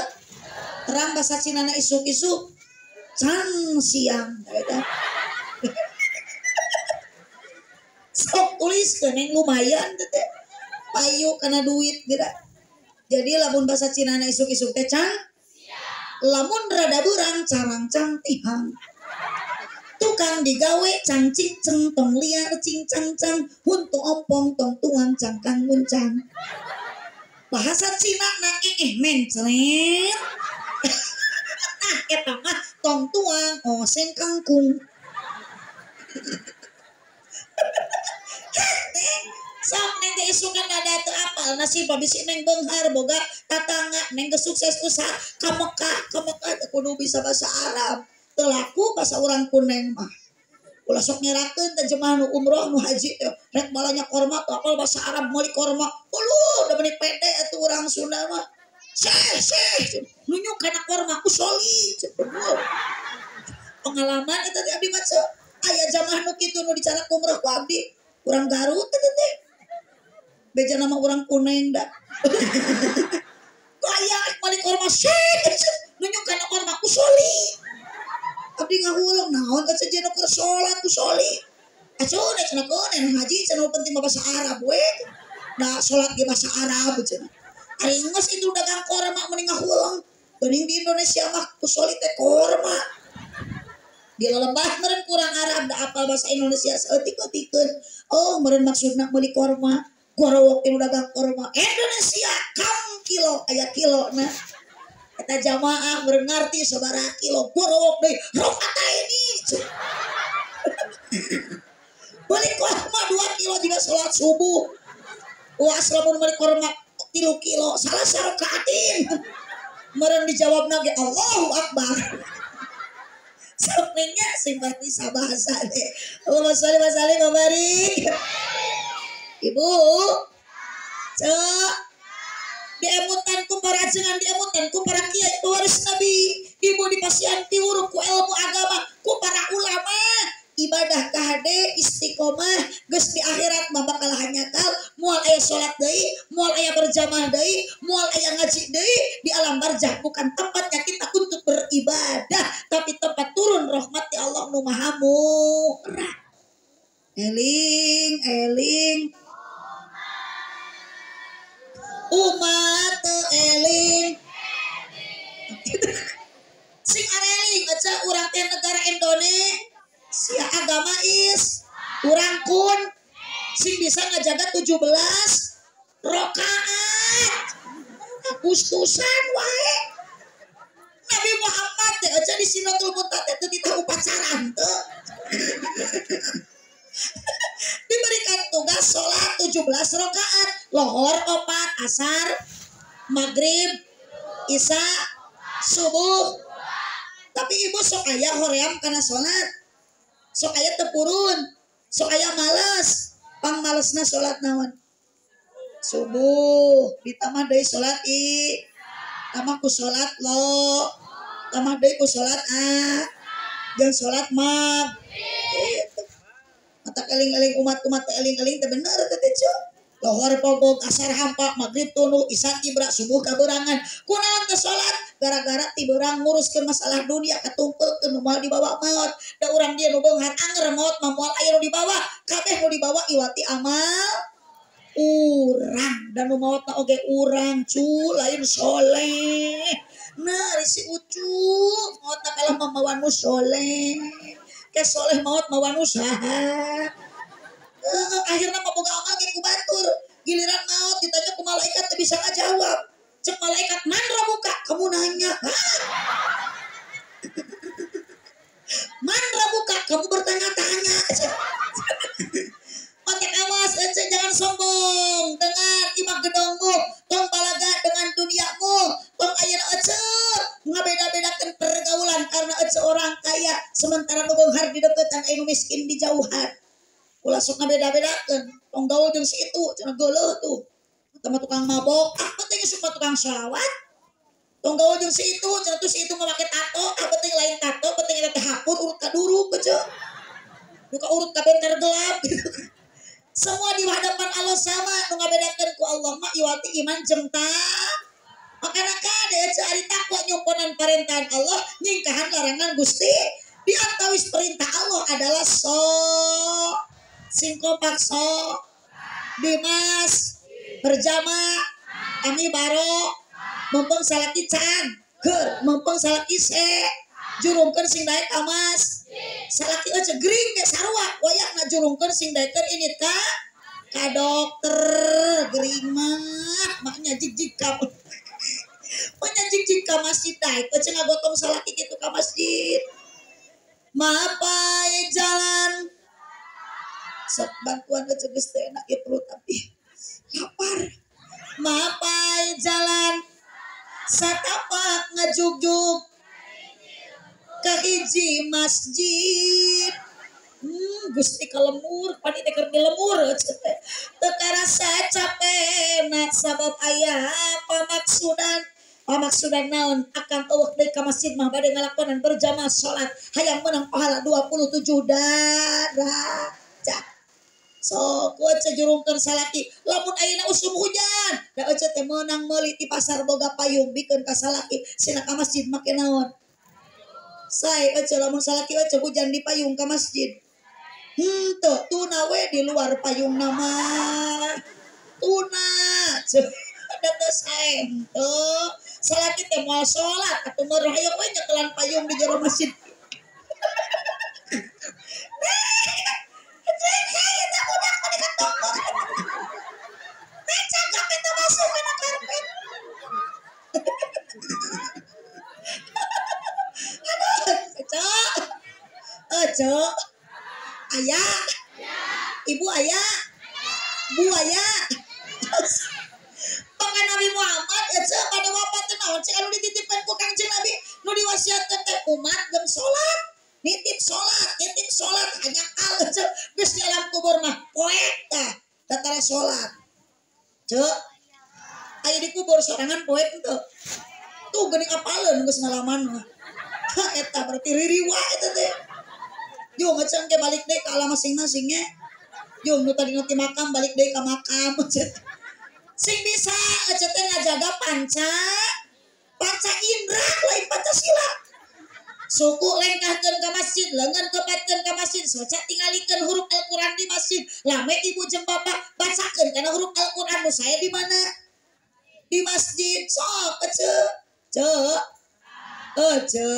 Terang bahasa Cina na isuk-isuk can siang eta. Sok tuliskeun neng lumayan teh. Payu kana duit geura. Jadi lamun bahasa Cina na isuk-isuk teh can lamun rada burang carangcang tihang. Tukang digawe cangcing ceng tong liar cing cang cang huntu ompong tong tuang cangkang muncang. Bahasa Cina na mencret. Nah eta mah tong tuang oseng kangkung. Neng, sok neng teh isukan ada teu apal nasib bisi neng beunghar boga tatangga neng geus sukses usaha ka Mekah, ka Mekah teh kudu bisa bahasa Arab. Teu laku bahasa urang ku neng mah. Ulah sok ngerakeun teh jemaah nu umroh nu haji teh rek balanya korma teu apal bahasa Arab meuli korma. Uluh da meuni pede atuh urang Sunda mah. Seh seh nunjuk kana korma usoli. Pengalaman eta teh abdi mah aya jamaah nu kitu nu dicanak umroh ku abdi. Urang Garut teh teh. Beja nama urang Kuneng da. Aya meuli korma seh nunjuk kana korma usoli. Abdi ngahuleng naon ka sejenna keur salat usoli. Acuh da cenah keun haji cenah penting bahasa Arab we. Da salat ge bahasa Arab cenah. Ari geus itu dagang korma mending ngahuleng. Geuning di Indonesia mah usoli teh korma. Di lelembah meureun kurang Arab da apal bahasa Indonesia saeutik-eutikeun. Oh meureun maksudna meuli korma. Gorowok teh dagang korma. Indonesia kam kilo aya kilo na. Eta jamaah meureun ngarti sabaraha kilo gorowok deui rokataini. Meuli korma 2 kilo juga salat subuh. Wah lamun meuli korma 3 kilo salah sarakaatin. Meureun dijawabna ge Allahu Akbar. Sok nengnya simpati sabahasa teh. Allahumma sholli wa sallim wa barik. Ibu cek diemutan ku para ajengan, diemutan ku para kiai pewaris nabi. Ibu dipasihan piwuruh ku ilmu agama ku para ulama. Ibadah kahade istiqomah geus di akhirat mah bakal hanyakal moal aya salat deui, moal aya berjamaah deui, moal aya ngaji deui. Di alam barzah bukan tempatnya kita untuk beribadah, tapi tempat turun rahmat di Allah nu maha murah. Eling eling umat eling sing areling aja urang teh negara Indonesia agama is urang kun sing bisa ngajaga 17 rakaat Agustusan wae. Nabi Muhammad teh aja di Sidratul Muntaha teh teu ditah upacara teu. Diberikan tugas sholat 17 rakaat, lohor 4, asar, maghrib, isya, subuh. Tapi ibu sok aya hoream kana sholat, sok aya tepurun, sok aya males. Pang malesna sholat naon? Subuh, ditambah deui sholat i, tambah ku sholat lo, tambah deui ku sholat a, jeung sholat mag. Gitu. Mata eling-eling umat-umat eling-eling teh bener teh cu. Lohor pogog, asar hampa, maghrib tunu, isya tibra, subuh kaberangan. Kunaon teh salat? Gara-gara tiberang nguruskeun masalah dunia katungkeulkeun nu moal dibawa maot. Da urang dieu nu beunghar anger maot mah moal aya nu dibawa. Kabeh nu dibawa iwati amal urang. Dan nu maotna oge urang cu, lain soleh. Nah, ari si Ucu maotna kalah mamawan nu soleh. Ke soleh maot mawan usaha. Akhirnya mah boga amal ge ku batur. Giliran maot ditanya ku malaikat teu bisa ngajawab. Cek malaikat man rabuka, kamu nanya. Man rabuka, kamu bertanya-tanya. Otak awas, ece jangan sombong dengan imah gedongmu, tong balaga dengan duniamu, tong ayeuna ece ngabeda-bedakeun pergaulan karena ece orang kaya sementara nu beunghar di deketan anu miskin di jauhan. Ulah sok ngabeda-bedakeun, tong gaul jeung si itu cenah geuleuh tuh. Tama tukang mabok, ah penting sok tukang sholawat. Tong gaul jeung si itu, cenah tuh si itu make tato, ah penting lain tato, penting eta teh hapur urut ka duruk ece. Duka urut ka benter gelap gitu. Semua di hadapan Allah sama, nu ngabedakeun ku Allah mah iwati iman jeung takwa. Makana kade ece ari takwa nyumponan parentahan Allah, nyingkahan larangan Gusti. Di antawis perintah Allah adalah so sing kompak so dimas berjamaah ami baro mumpung salaki can keur mumpung salaki se jurungkeun sing daek amas salaki eueuh gering ge sarua wayahna jurungkeun sing daekeun init ka dokter gering mah maknya jig-jig ka maknya jig-jig ka masjid daek eueuh ngagotong salaki kitu ka masjid. Mapai jalan Sok bantuan ece geus teu enak ieu perut abdi. Lapar. Mapai jalan satapak ngajugjug ka hiji masjid. Gusti ka lemur, pan ieu teh keur di lemur ece teh. Teu karasa capena sabab aya pamaksudan. Pamaksudan naon akang eueuh deui ka masjid mah bade ngalakonan berjamaah salat hayang menang pahala 27 darajat. Sok ece jurungkeun salaki lamun ayeuna usum hujan da ece teh meunang meuli ti pasar boga payung bikeun ka salaki sina ka masjid make naon. Sae ece lamun salaki ece hujan di payung ka masjid. Henteu tuna we di luar payung nama. Tuna da teu sae henteu. Salaki teh moal salat atuh meur hayang we nyekelan payung di jero masjid. Aduh, ayah, ibu ayah, bu ayah. Bahkan Nabi Muhammad ece pada wafat teh naon sih anu dititipkan ku Kangjeng Nabi nu diwasiatkeun teh umat geum salat, nitip salat hanya kal ece geus di alam kubur mah poek tah datara salat. Cek aya di kubur sorangan poek henteu. Tuh geuning apaleun geus ngalaman mah. Eta berarti ririwa eta teh. Jung ece engke balik deui ka alam masing-masing nya. Jung nu tadi ti makam balik deui ka makam ece. Sing bisa ece teh ngajaga panca indra lain Pancasila. Suku lengkahkeun ka masjid, leungeun kepatkeun ka masjid, soca tingalikeun huruf Al-Qur'an di masjid. Lame ibu jeung bapak bacakeun kana huruf Al-Qur'an nu sae di mana? Di masjid. Sok ece. Cek. Ece.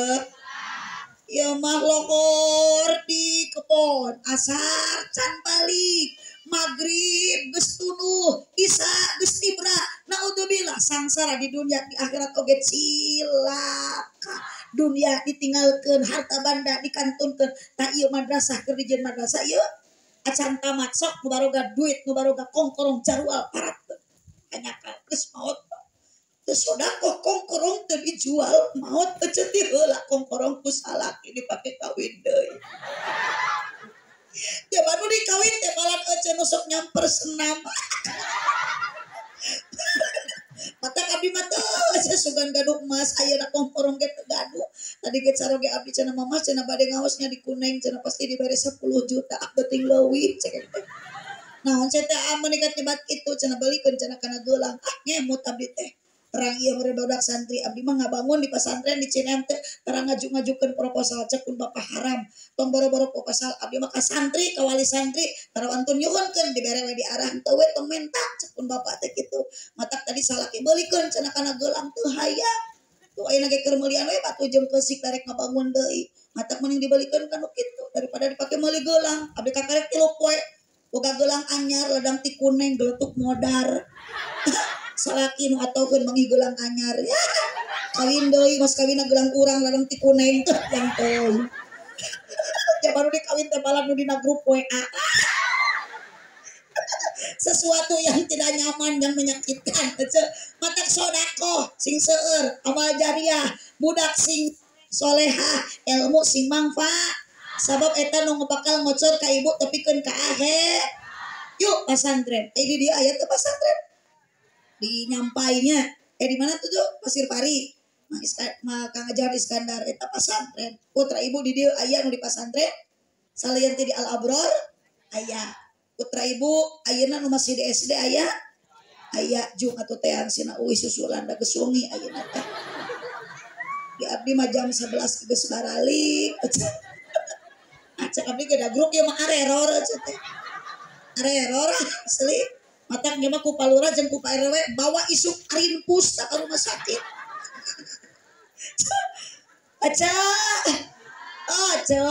Ya mah lohor di kebon, asar can balik, maghrib geus tunuh, isya geus tibra. Naudzubillah sangsara di dunia di akhirat oge cilaka. Dunia ditinggalkeun, harta banda dikantunkeun. Tah ieu madrasah keur dijieun madrasah ieu acan tamat sok nu baroga duit, nu baroga kongkorong jarual parat. Hanyakal geus maot. Teu sodakoh kongkorong teu dijual maot ece ti heula kongkorong ku salaki dipake kawin deui. Ya baru dikawin teh malah ece nu sok nyamper senam. Mata abdi mah teu ece sugan gaduh emas ayeuna kongkorong ge teu gaduh. Tadi ge caroge abdi cenah mama cenah bade ngaosnya di kuneng cenah pasti dibere 10 juta beuting leuwih cek teh. Naon cenah teh amun nikat nyebat kitu cenah balikeun cenah kana geulang. Ah ngemut abdi teh. Terang ieu mere barudak santri abdi mah ngabangun di pasantren di Cinem teh terang ngaju-ngajukeun proposal cek kun bapak haram tong boro-boro proposal abdi mah ka santri ka wali santri tara wantun nyuhunkeun dibere we diarah teu we tong menta cek kun bapak teh kitu matak tadi salaki beulikeun cenah kana geulang teu hayang tuh ayeuna ge keur meulian we batu jeung keusik darek ngabangun deui matak mending dibeulikeun ka nu kitu daripada dipake meuli geulang abdi kakarek 3 poe boga geulang anyar ladang ti kuneng geletuk modar. Salaki nu atokeun mangi geulang anyar ya kawin deui mas kawinna geulang urang ladang ti kuneng teh yang teuing. Ya baru dikawin teh balan nu dina grup WA. Sesuatu yang tidak nyaman yang menyakitkan. Matak sodakoh sing seueur amal jariah budak sing solehah ilmu sing mangfaat sabab eta nu bakal ngocor ka ibu tepikeun ka akhir. Yuk pasantren. Di dia aya teh pasantren. Di nyampainya di mana tuh tuh Pasir Pari ma Kang Ajar Iskandar eta pasantren putra ibu di dieu aya nu di pasantren salian teh di Al Abror aya putra ibu ayeuna nu masih di SD aya aya jung atuh teang sina euy susulan da geus wengi ayeuna teh di abdi mah jam 11 geus baralik. Cek abdi ge da grup ieu mah areror cenah teh areror asli. Matak ge mah ku palura jeung ku Pak RW bawa isuk arinpus ka rumah sakit. Aca. Aca.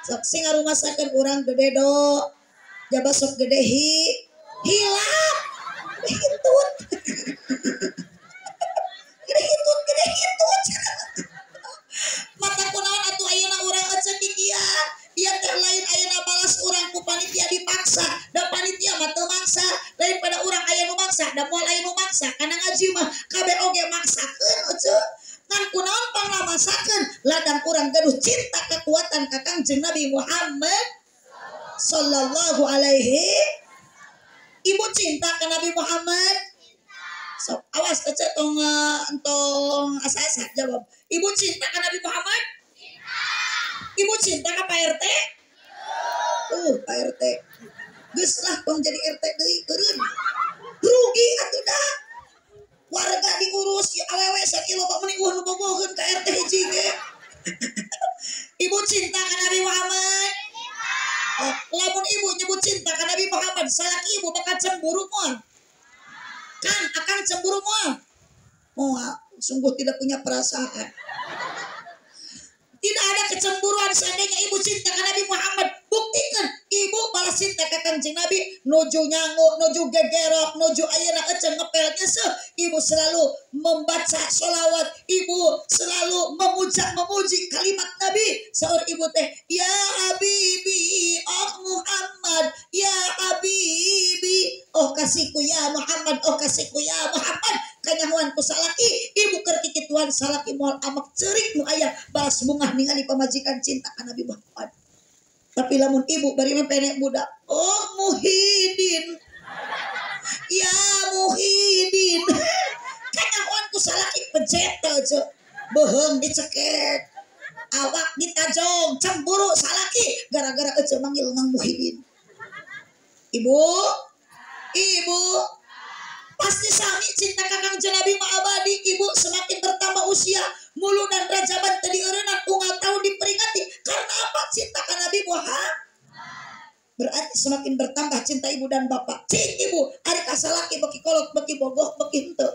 Sok sing ngarumasakeun urang gede do. Jaba sok gede hilap. Gede hitut. Gede hitut, gede hitut. Mata kunaon atuh ayeuna urang ece kikian. Ieu teh lain ayeuna balas urang ku panitia maksa da moal aya nu maksa kana ngaji mah kabeh oge maksakeun euceu. Ngan kunaon pangmasakeun ladang urang gaduh cinta kekuatan ka Kangjeng Nabi Muhammad sallallahu alaihi. Ibu cinta ka Nabi Muhammad? So, awas ece tong entong asa-asa jawab. Ibu cinta ka Nabi Muhammad? Cinta. Ibu cinta ka Pak RT? Pak RT. Geus lah tong jadi RT deui keureun. Rugi atuh dah. Warga diurus ya awewe sakilo loba meni eueuh nu bogoheun ka RT hiji ge. Ibu cinta ka Nabi Muhammad? Oh, lamun ibu nyebut cinta ka Nabi Muhammad, salaki ibu bakal cemburu moal. Kan akan cemburu moal. Moal, sungguh tidak punya perasaan. Tidak ada kecemburuan seandainya ibu cinta ka Nabi Muhammad. Buktikan ibu balas cinta ka Kangjeng Nabi, nuju nyangu, nuju gegerok, nuju ayeuna eceng ngepel nyeseh. Ibu selalu membaca sholawat, ibu selalu memuja memuji kalimat Nabi. Saur ibu teh, ya habibi, oh Muhammad, ya habibi, oh kasihku ya Muhammad, oh kasihku ya Muhammad. Kanyahoan ku salaki, ibu keur kikituan salaki moal amak ceurik nu aya balas bungah ningali pamajikan cinta ka Nabi Muhammad. Tapi lamun ibu bari mepene budak, oh Muhyiddin, ya Muhyiddin. Kanyahoan ku salaki pejet aja, beuheung dicekek, awak ditajong, cemburu salaki gara-gara ece manggil Mang Muhyiddin. Ibu, ibu pasti sami cinta ka Kangjeng Nabi mah abadi. Ibu semakin bertambah usia, mulu dan rajaban tadi eureunnan unggal tahun diperingati. Karena apa? Cinta ka Nabi Muhammad. Berarti semakin bertambah cinta ibu dan bapak. Cing ibu, ari ka salaki beki kolot, beki bogoh, beki henteu.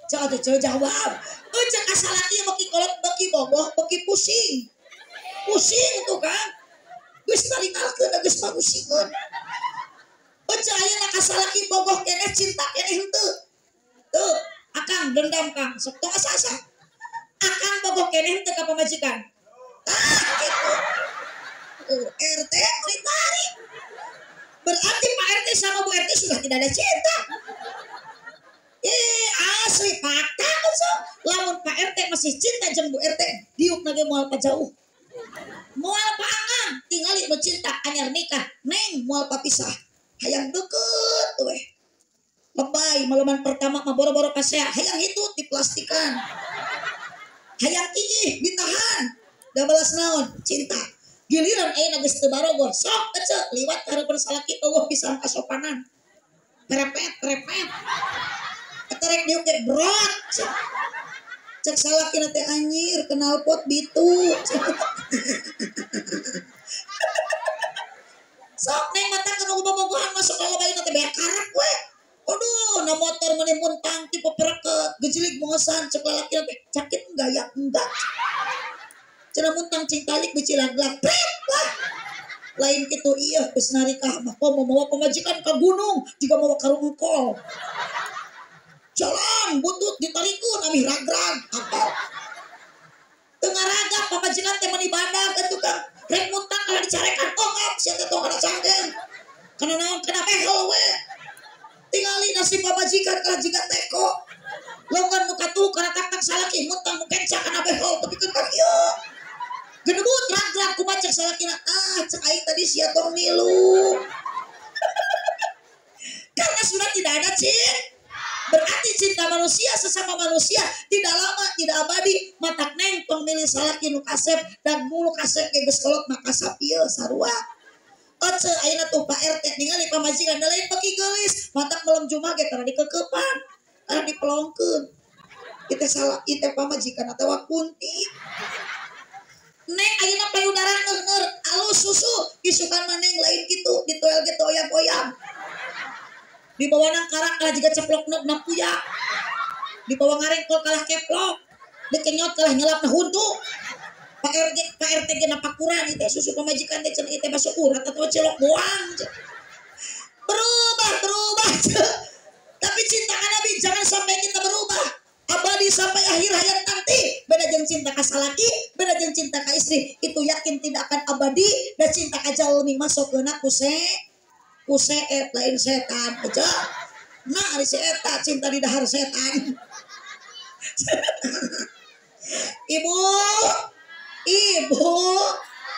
Cek atuh cek jawab. Euceu ka salaki beki kolot, beki bogoh, beki pusing. Pusing tuh kan. Geus taringalkeun geus parusingeun. Ece ayeuna ka salaki bogoh keneh cinta keneh henteu. Tuh, akang dendam kang, sok tong asa-asa. Akang bogoh keneh henteu ka pamajikan. Tah kitu. RT ditarik. Berarti Pak RT sama Bu RT sudah tidak ada cinta. Asli fakta so. Lamun Pak RT masih cinta jeung Bu RT, diuk na ge moal pajauh. Moal paangan, tingali nu cinta anyar nikah, neng moal papisah. Hayang deket weh. Lebay malaman pertama mah boro-boro pasea, hayang hitut diplastikan. Hayang iih ditahan. Da balas naon? Cinta. Giliran ayeuna geus teu barogoh, sok ece liwat ka hareupeun salaki eueuh pisan kasopanan. Perepet, perepet. Eta rek diuk ge brot. Cek salaki na teh anjir knalpot bitu. Sok neng mata kena bobogohan masuk kalau bayi nanti banyak karep we. Aduh, na motor meni muntang tipe pereket, gejilik mongosan cek lalaki nanti cakit enggak ya enggak. Cenah muntang cingtalik beci laglag pret lah. Lain kitu iya geus narikah mah komo mawa pamajikan ka gunung jika mawa karung engkol. Jalan butut ditarikun amih ragrag apa. Teu ngaragap pamajikan teh meuni badag atuh Kang. Rek muntang kalau dicarekan tongap sia teh tong kana cangkeng. Kana naon kana behel we. Tingali nasib pamajikan kalah jiga teko. Longan nu katuh kana tak-tak salaki muntang nu kenca kana behel tepikeun ka kieu. Genebut ragrag kumaha cek salakina, ah cek aing tadi sia tong milu. Karena sudah tidak ada cinta. Berarti cinta manusia sesama manusia tidak lama, tidak abadi. Matak neng tong milih salaki nu kasep dan mulu kasep ge geus kolot mah kasap ieu sarua. Ece ayeuna tuh Pak RT ningali pamajikan da lain beki geulis, matak malam Jumat ge tara dikekepan, tara dipelongkeun. Ieu teh salah, ieu teh pamajikan atawa kunti. Neng ayeuna payudara ngeur alus susu, isukan mah neng lain kitu, ditoel ge teu oyang-oyang. Dibawa nang karak kalah jiga ceplok nok nampuya. Dibawa ngarengkol kalah keplok. Dikenyot kalah nyelap na huntu. Pak RT ge napakuran ieu teh susu pamajikan teh cenah ieu teh masuk urat atawa cilok boang. Berubah, berubah. Tapi cinta ka Nabi jangan sampai kita berubah. Abadi sampai akhir hayat nanti. Beda jeung cinta ka salaki, beda jeung cinta ka istri. Itu yakin tidak akan abadi. Dan cinta ka jalmi masuk keuna ku seet lain setan aja. Nah ari si eta cinta di dahar setan. Ibu, ibu,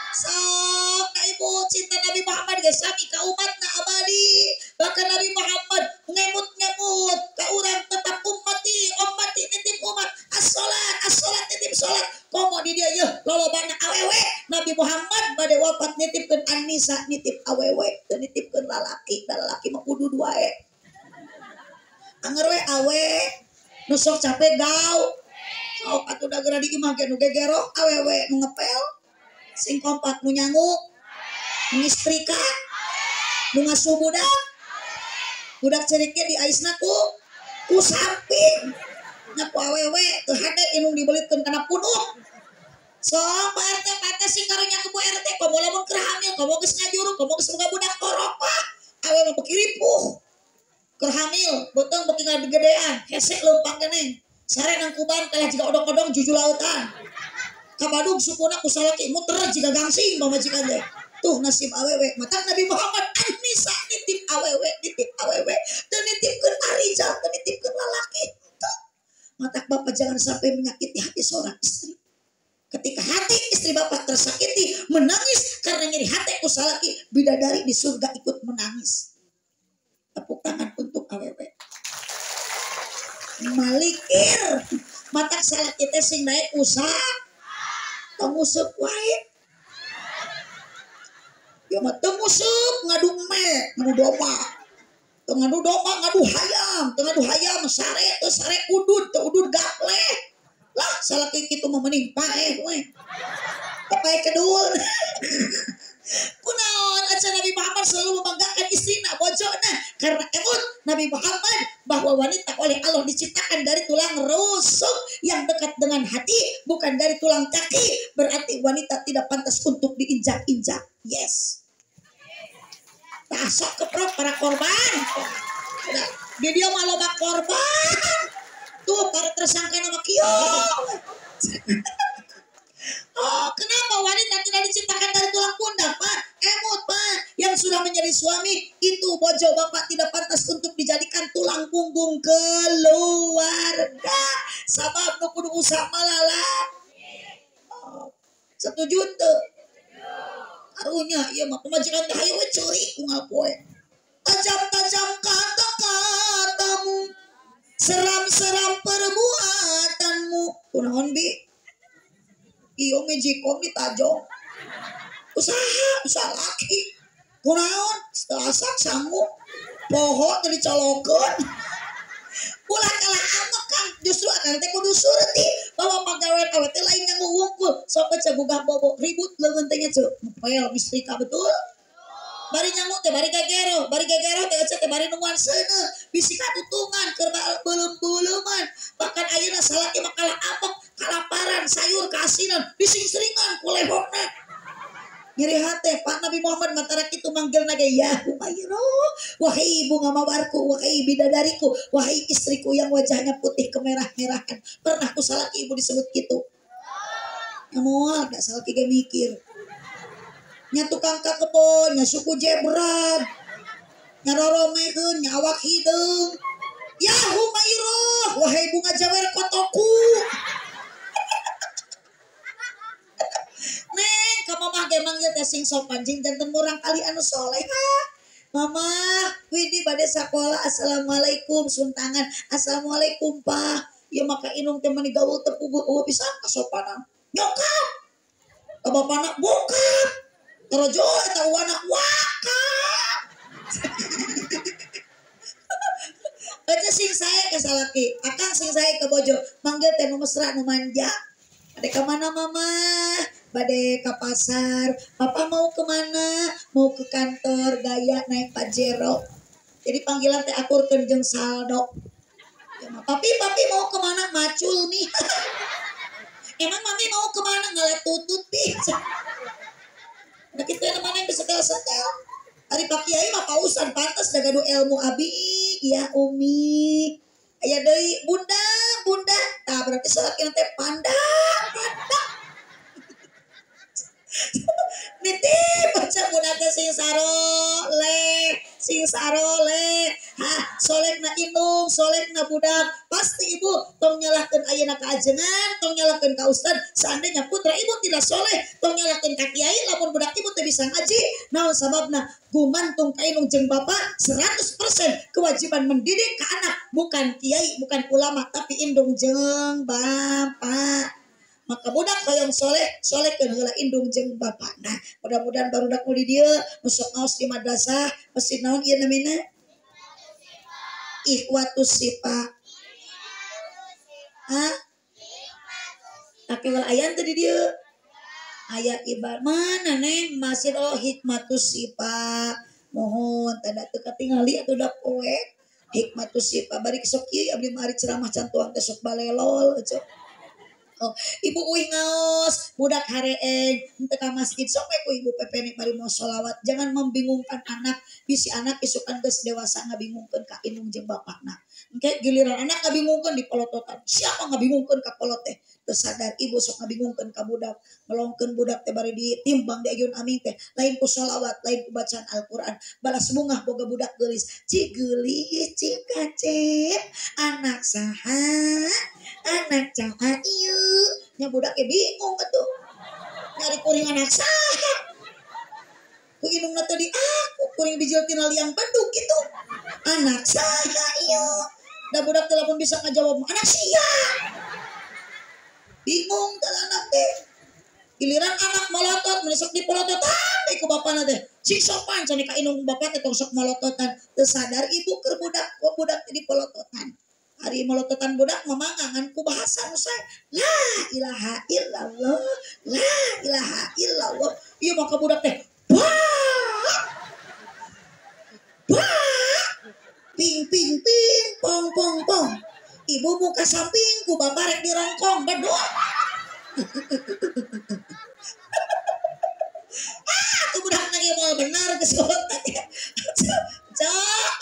sok ka ibu cinta Nabi Muhammad geus sami ka umatna abadi. Bahkan Nabi Muhammad ngemut-ngemut ka urang tetap ummati, ummati nitip umat. As-salat, as-salat nitip salat. Komo di dia yeuh lolobana awewe. Nabi Muhammad bade wafat nitipkeun an-nisa, nitip awewe, teu nitipkeun lalaki. Da lalaki mah kudu wae. Anger we awe nu sok capek gau. Sok atuh da geura di imah ge nu gegero awewe nu ngepel. Sing kompak nu nyangu, nu ngistrika, nu ngasuh budak. Budak ceriknya di aisna ku samping. Nya ku awewe teu hade inung dibelitkeun kana punuk. Sok Pak RT, Pak RT sing karunya ke Bu RT, komo lamun keur hamil, komo geus ngajuru, komo geus boga budak korok. Awewe mah beuki ripuh. Keur hamil, beuteung beuki ngagedean, hese leumpang keneh. Sare nang kuban kalah jiga odong-odong juju lautan. Kabadug sukuna ku salaki muter jiga gangsing pamajikan teh. Tuh nasib awewe. Matak Nabi Muhammad an-nisa nitip awewe, nitip awewe, teu nitipkeun arijal, teu nitipkeun lalaki. Tuh. Matak bapak jangan sampai menyakiti hati seorang istri. Ketika hati istri bapak tersakiti, menangis karena nyeri hati ku salaki, bidadari di surga ikut menangis. Tepuk tangan untuk awewe. Malikir matak salaki teh sing naik usaha tong useup wae. Ya mah teu nguseup ngadu me, ngadu domba. Teu ngadu domba ngadu hayam, teu ngadu hayam sare, teu sare udud, teu udud gapleh. Lah salaki kitu mah mending paeh we. Paeh kedul. Kunaon acan Nabi Muhammad selalu membanggakan istrina bojona karena emut Nabi Muhammad bahwa wanita oleh Allah diciptakan dari tulang rusuk yang dekat dengan hati, bukan dari tulang kaki. Berarti wanita tidak pantas untuk diinjak-injak. Yes. Tasok keprok para korban. Di dia mah loba korban. Tuh para tersangka nama kieu. Oh, kenapa wanita tidak diciptakan dari tulang pundak, Pak? Emut, Pak. Yang sudah menjadi suami, itu bojo bapak tidak pantas untuk dijadikan tulang punggung keluarga. Sabab nu kudu usaha malalang. Oh, setuju teu? Karunya ieu mah pamajikan teh hayu we curi unggal poe. Tajam-tajam kata-katamu, seram-seram perbuatanmu. Kunaon bi? Iyo mejikom ditajong. Usaha, usaha laki. Kunaon, asak sanggup. Poho teu dicolokeun. Ulah kalah amek kan, justru akang teh kudu surti bahwa pagawean awe teh lain nganggo wungkul. Sok we gugah bobo ribut leuweun teh nya ceu. Ngepel istrika betul. Bari nyangu teh bari gagero teh ece teh bari nungguan seuneu, bisi katutungan keur beuleum-beuleuman. Bahkan ayeuna salaki mah kalah amek, kalaparan, sayur kaasinan, dising-seringan ku lehokna. Nyeri hate Pak Nabi Muhammad matara kitu manggilna ge ya Humairah, wahai bunga mawarku, wahai bidadariku, wahai istriku yang wajahnya putih kemerah-merahan. Pernah ku salaki ibu disebut kitu? Ya moal da salaki ge mikir. Nya tukang ka kebon, nya suku jebrag, nya roromekeun, nya awak hideung. Ya Humairah, wahai bunga jawer kotoku. Neng, ka mamah ge manggil teh sing sopan jeung janten murang kali anu soleha. Mama, Widi bade sakola, assalamualaikum, suntangan, assalamualaikum Pak. Ya maka inung teh mani gaul teu puguh eueuh pisan kasopanan. Nyokap. Ka bapana bokap. Terojo eta uwana wakap. Eta sing sae ka salaki, akang sing sae ka bojo, manggil teh nu mesra nu manja. Bade ka mana mama? Bade ka pasar. Papa mau kemana? Mau ke kantor, gaya naik Pajero. Jadi panggilan teh akurkeun jeung saldo. Ya, papi, papi mau kemana? Macul nih. Emang mami mau kemana? Ngalah tutut pi. Nah kita yang mana yang setel-setel. Ari Pak Kiai mah pausan pantas da gaduh ilmu abi, ya umi. Aya deui bunda, bunda. Tah berarti salakina teh panda, panda. Neng Titip baca budak teh sing saroleh, sing saroleh. Hah, solehna indung, solehna budak. Pasti ibu tong nyalahkeun ayeuna ka ajengan, tong nyalahkeun ka ustad. Seandainya putra ibu tidak soleh, tong nyalahkeun ka kiai lamun budak ibu teu bisa ngaji. Naon sababna? Gumantung ka indung jeung bapak 100% kewajiban mendidik ke anak, bukan kiai, bukan ulama, tapi indung jeung bapak. Maka budak hoyong soleh, solehkeun heula indung jeung bapakna. Mudah-mudahan barudak nu di dieu nu sok ngaos di madrasah, masjid naon ieu namina? Ikhwatus Sifa. Hah? Tapi wal ayan teh di dieu. Aya ibar mana neng masjid oh Hikmatus Sifa. Mohon tanda teu katingali atuh da poek. Hikmatus Sifa bari sok ieu abdi mah ari ceramah can tuang teh sok balelol cok. Oh, ibu uih ngaos, budak hareeng, henteu ka masjid sok we ku ibu pepene bari mau sholawat. Jangan membingungkan anak, bisi anak isukan geus dewasa ngabingungkeun ka indung jeung bapakna. Engke giliran anak ngabingungkeun dipolototan. Siapa ngabingungkeun ka kolot teh? Teu sadar ibu sok ngabingungkeun ka budak, melongkeun budak teh bari ditimbang di ayun aming teh, lain ku sholawat, lain ku bacaan Al-Qur'an. Balas bungah boga budak geulis. Ci geulis, ci kacep, anak saha? Anak saha ieu? Nya budak ge bingung atuh. Nyari kuring anak saha? Ku indungna teh di aku kuring bijil tina liang bedug kitu. Anak saha ieu? Da budak teh lamun bisa ngajawab anak sia. Bingung teh anak teh. Giliran anak molotot, mun sok dipolototan deui ku bapana teh. Sing sopan cenah ka indung bapak teh tong sok molototan. Teu sadar ibu keur budak, ku budak teh dipolototan. Hari molototan budak memangangan ku bahasa nu sae. La ilaha illallah, la ilaha illallah. Ieu mah ka budak teh. Wah! Wah! Ping ping ping, pong pong pong. Ibu muka samping ku bapak rek dirongkong bedua. Ah, tu budak lagi mau benar ke sekolah teh. Cok.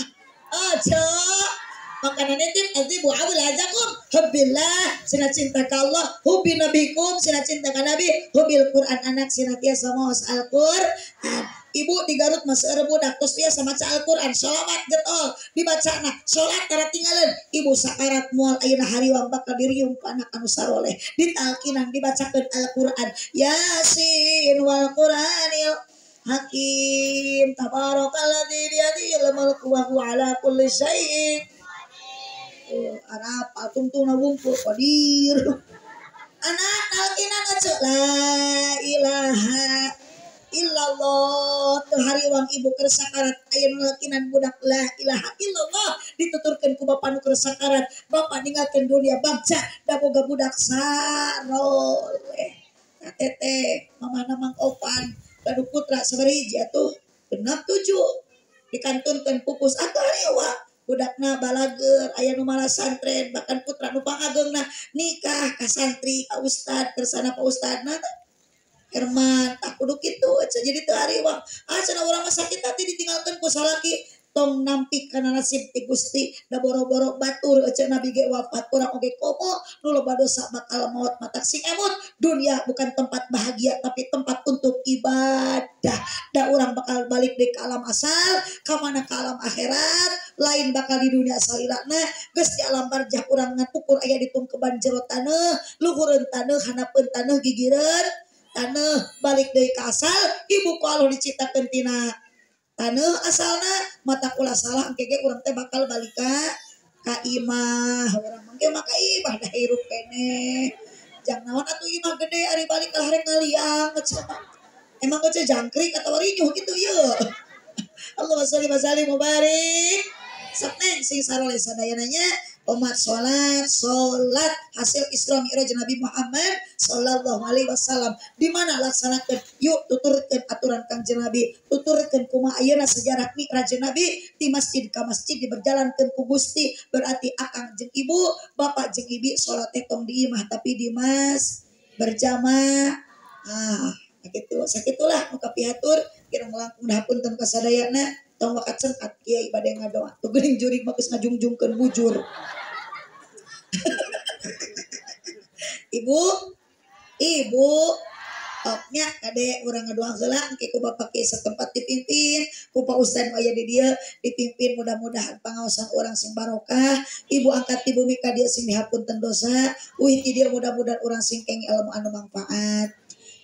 Oh, cok. Makanan itu nanti bu awil ajakum hubbillah sina cinta ka Allah, hubbi nabikum sina cinta ka nabi, hubbil Quran anak sina tiasa maos Al-Qur'an. Ibu di Garut masih ada budak terus biasa maca Al-Qur'an, sholawat getol dibacana, sholat tara tinggalan. Ibu sakarat moal ayeuna hariwang bakal diriung ku anak anu saroleh. Ditalkinan dibacakeun Al-Qur'an. Yasin wal Qur'anil Hakim tabarakalladzi biyadihil mulku wa huwa ala kulli syai'in. Oh, Arab tungtungna wungkul qadir. Anak talkinan aja la ilaha illallah. Teu hariwang ibu keur sakarat aya nu nalkinan budak la ilaha illallah dituturkeun ku bapa nu keur sakarat. Bapa ninggalkeun dunia bangsa da boga budak saroleh. Teteh mamana Mang Opan gaduh putra sabaraha hiji atuh genap 7 dikantunkeun pupus atuh hariwang. Budakna balager aya nu malah santren bahkan putra nu pangageungna nikah ka santri ka ustad kersana pa ustadna Herman tak kudu kitu jadi teu hariwang ah cenah urang mah sakit hati ditinggalkeun ku salaki tong nampik kana nasib ti Gusti da boro-boro batur ece nabi ge wafat urang oge komo nu loba dosa bakal maot matak sing emut dunia bukan tempat bahagia tapi tempat untuk ibadah da urang bakal balik deui ka alam asal ka mana ka alam akhirat lain bakal di dunia salilana geus di alam barjah urang ngan ukur aya di tungkeban jero taneuh luhureun taneuh hanapeun taneuh gigireun taneuh balik deui ka asal ibu ku Allah diciptakeun tina taneuh asalna mata kula salah engke ge urang teh bakal balik ka imah urang mangke mah ka imah da hirup keneh jang naon atuh imah gede ari balik kalah rek ngaliang emang geus jangkrik atawa rinyuh kitu ieu. Allahumma sholli wa sallim wa barik. Sok neng sing saroleh sadayana nya umat sholat, sholat hasil Isra Mi'raj Nabi Muhammad sallallahu alaihi wasallam. Di mana laksanakeun? Yuk tuturkeun aturan Kangjeng Nabi, tuturkeun kumaha ayeuna sejarah Mi'raj Nabi di masjid ka masjid diberjalankeun ku Gusti. Berarti akang jeung ibu, bapak jeung ibi sholat teh tong di imah tapi di mas berjamaah. Ah, sakitu, sakitulah nu kapihatur kirang langkung hapunten ka sadayana. Tong wakat sengkat kiai bade ngadoa tuh geuning jurig mah geus ngajungjungkeun bujur. Ibu, ibu, Nya kade urang ngadoa heula engke ku bapak kiai setempat dipimpin, ku Pak Ustad nu aya di dieu dipimpin, mudah-mudahan pangaosan urang sing barokah, ibu angkat di bumi ka dieu sing dihapunten dosa, uih ti dieu mudah-mudahan urang sing kenging ilmu anu mangfaat.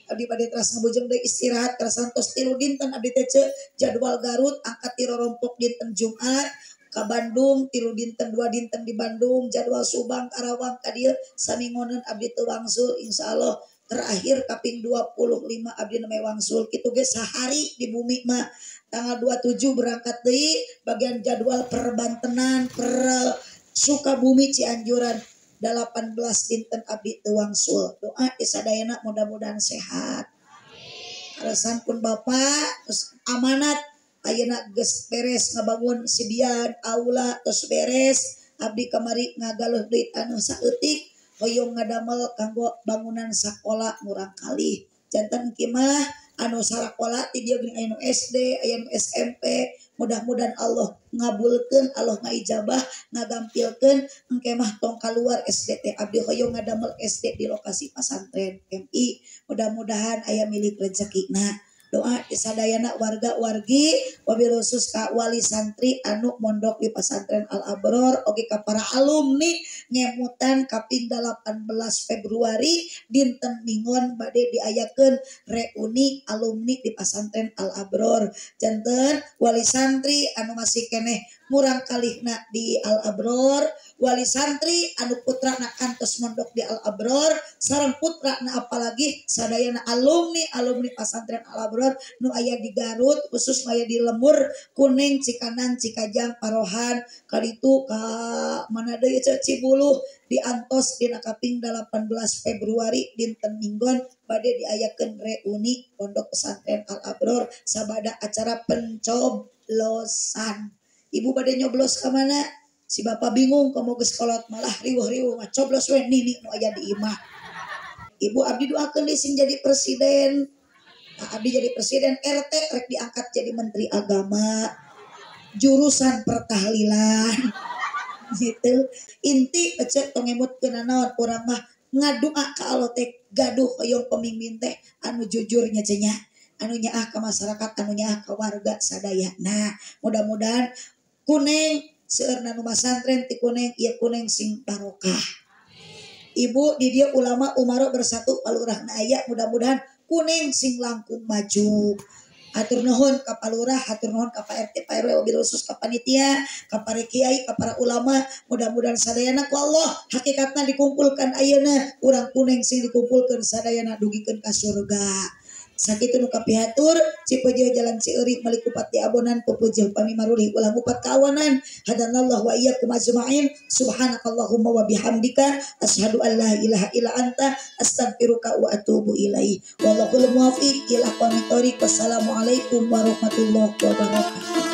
Abdi bade teras ngabujeng deui istirahat karasantos 3 dinten abdi teh ceu jadwal Garut angkat ti rorompok dinten Jumat ka Bandung 3 dinten 2 dinten di Bandung jadwal Subang Karawang ka dieu samingoneun abdi teu wangsul insyaallah terakhir kaping 25 abdi nembe wangsul kitu ge sahari di bumi mah tanggal 27 berangkat deui bagian jadwal perbantenan per Sukabumi Cianjuran 18 dinten abdi teu wangsul. Doa isadayana mudah-mudahan sehat. Alasan pun bapak terus amanat ayeuna geus beres ngabangun sibian aula terus beres abdi kamari ngagaluh deui anu saeutik hoyong ngadamel kanggo bangunan sakola murang kali. Janten kieu mah anu sarakola ti dieu geuning aya nu SD, aya nu SMP, mudah-mudahan Allah ngabulkeun, Allah ngaijabah, ngagampilkeun engke mah tong kaluar SD teh abdi hoyong ngadamel SD di lokasi pasantren MI. Mudah-mudahan aya milik rezekina. Doa sadayana warga wargi wabil khusus ka wali santri anu mondok di pasantren Al Abror oge ka para alumni ngemutan kaping 18 Februari dinten Minggon bade diayakeun reuni alumni di pasantren Al Abror. Janten wali santri anu masih keneh murang kalihna di Al Abror, wali santri anu putrana kantos mondok di Al Abror, sareng putrana apalagi sadayana alumni alumni pasantren Al Abror nu aya di Garut khusus nu aya di Lembur Kuning Cikanan Cikajang Parohan kaditu ka mana deui Cibuluh diantos dina kaping 18 Februari dinten Minggon bade diayakeun reuni Pondok Pesantren Al Abror sabada acara pencoblosan. Ibu bade nyoblos ka mana? Si bapak bingung komo geus kolot malah riweuh-riweuh mah coblos we nini nu aya di imah. Ibu abdi doakeun deui sing jadi presiden. Nah, abdi jadi presiden RT rek diangkat jadi menteri agama jurusan pertahlilan gitu. Inti ecek tong ngemutkeun naon urang mah ngadua ka Allah teh gaduh hoyong pemimpin teh anu jujur nya cenah, anu nyaah ka masyarakat, anu nyaah ka warga sadayana. Mudah-mudahan kuneng seueurna nu masantren ti kuneng ieu kuneng sing barokah. Ibu di dieu ulama umaro bersatu palurahna aya mudah-mudahan kuneng sing langkung maju. Hatur nuhun ka palurah, hatur nuhun ka Pak RT, Pak RW, wabil khusus ka panitia, ka para kiai, ka para ulama, mudah-mudahan sadayana ku Allah hakikatna dikumpulkan ayeuna urang kuneng sing dikumpulkeun sadayana dugikeun ka surga. Sakitu nu kapihatur Cipeujeuh jalan Cieurik meuli kupat di abonan pepeujeuh pami marulih ulah ngupat kawanan hadanallahu wa iyyakum ajmain subhanakallahumma wa bihamdika asyhadu an la ilaha illa anta astaghfiruka wa atubu ilaik wallahul muwaffiq ila aqwamit thoriq. Wassalamualaikum warahmatullahi wabarakatuh.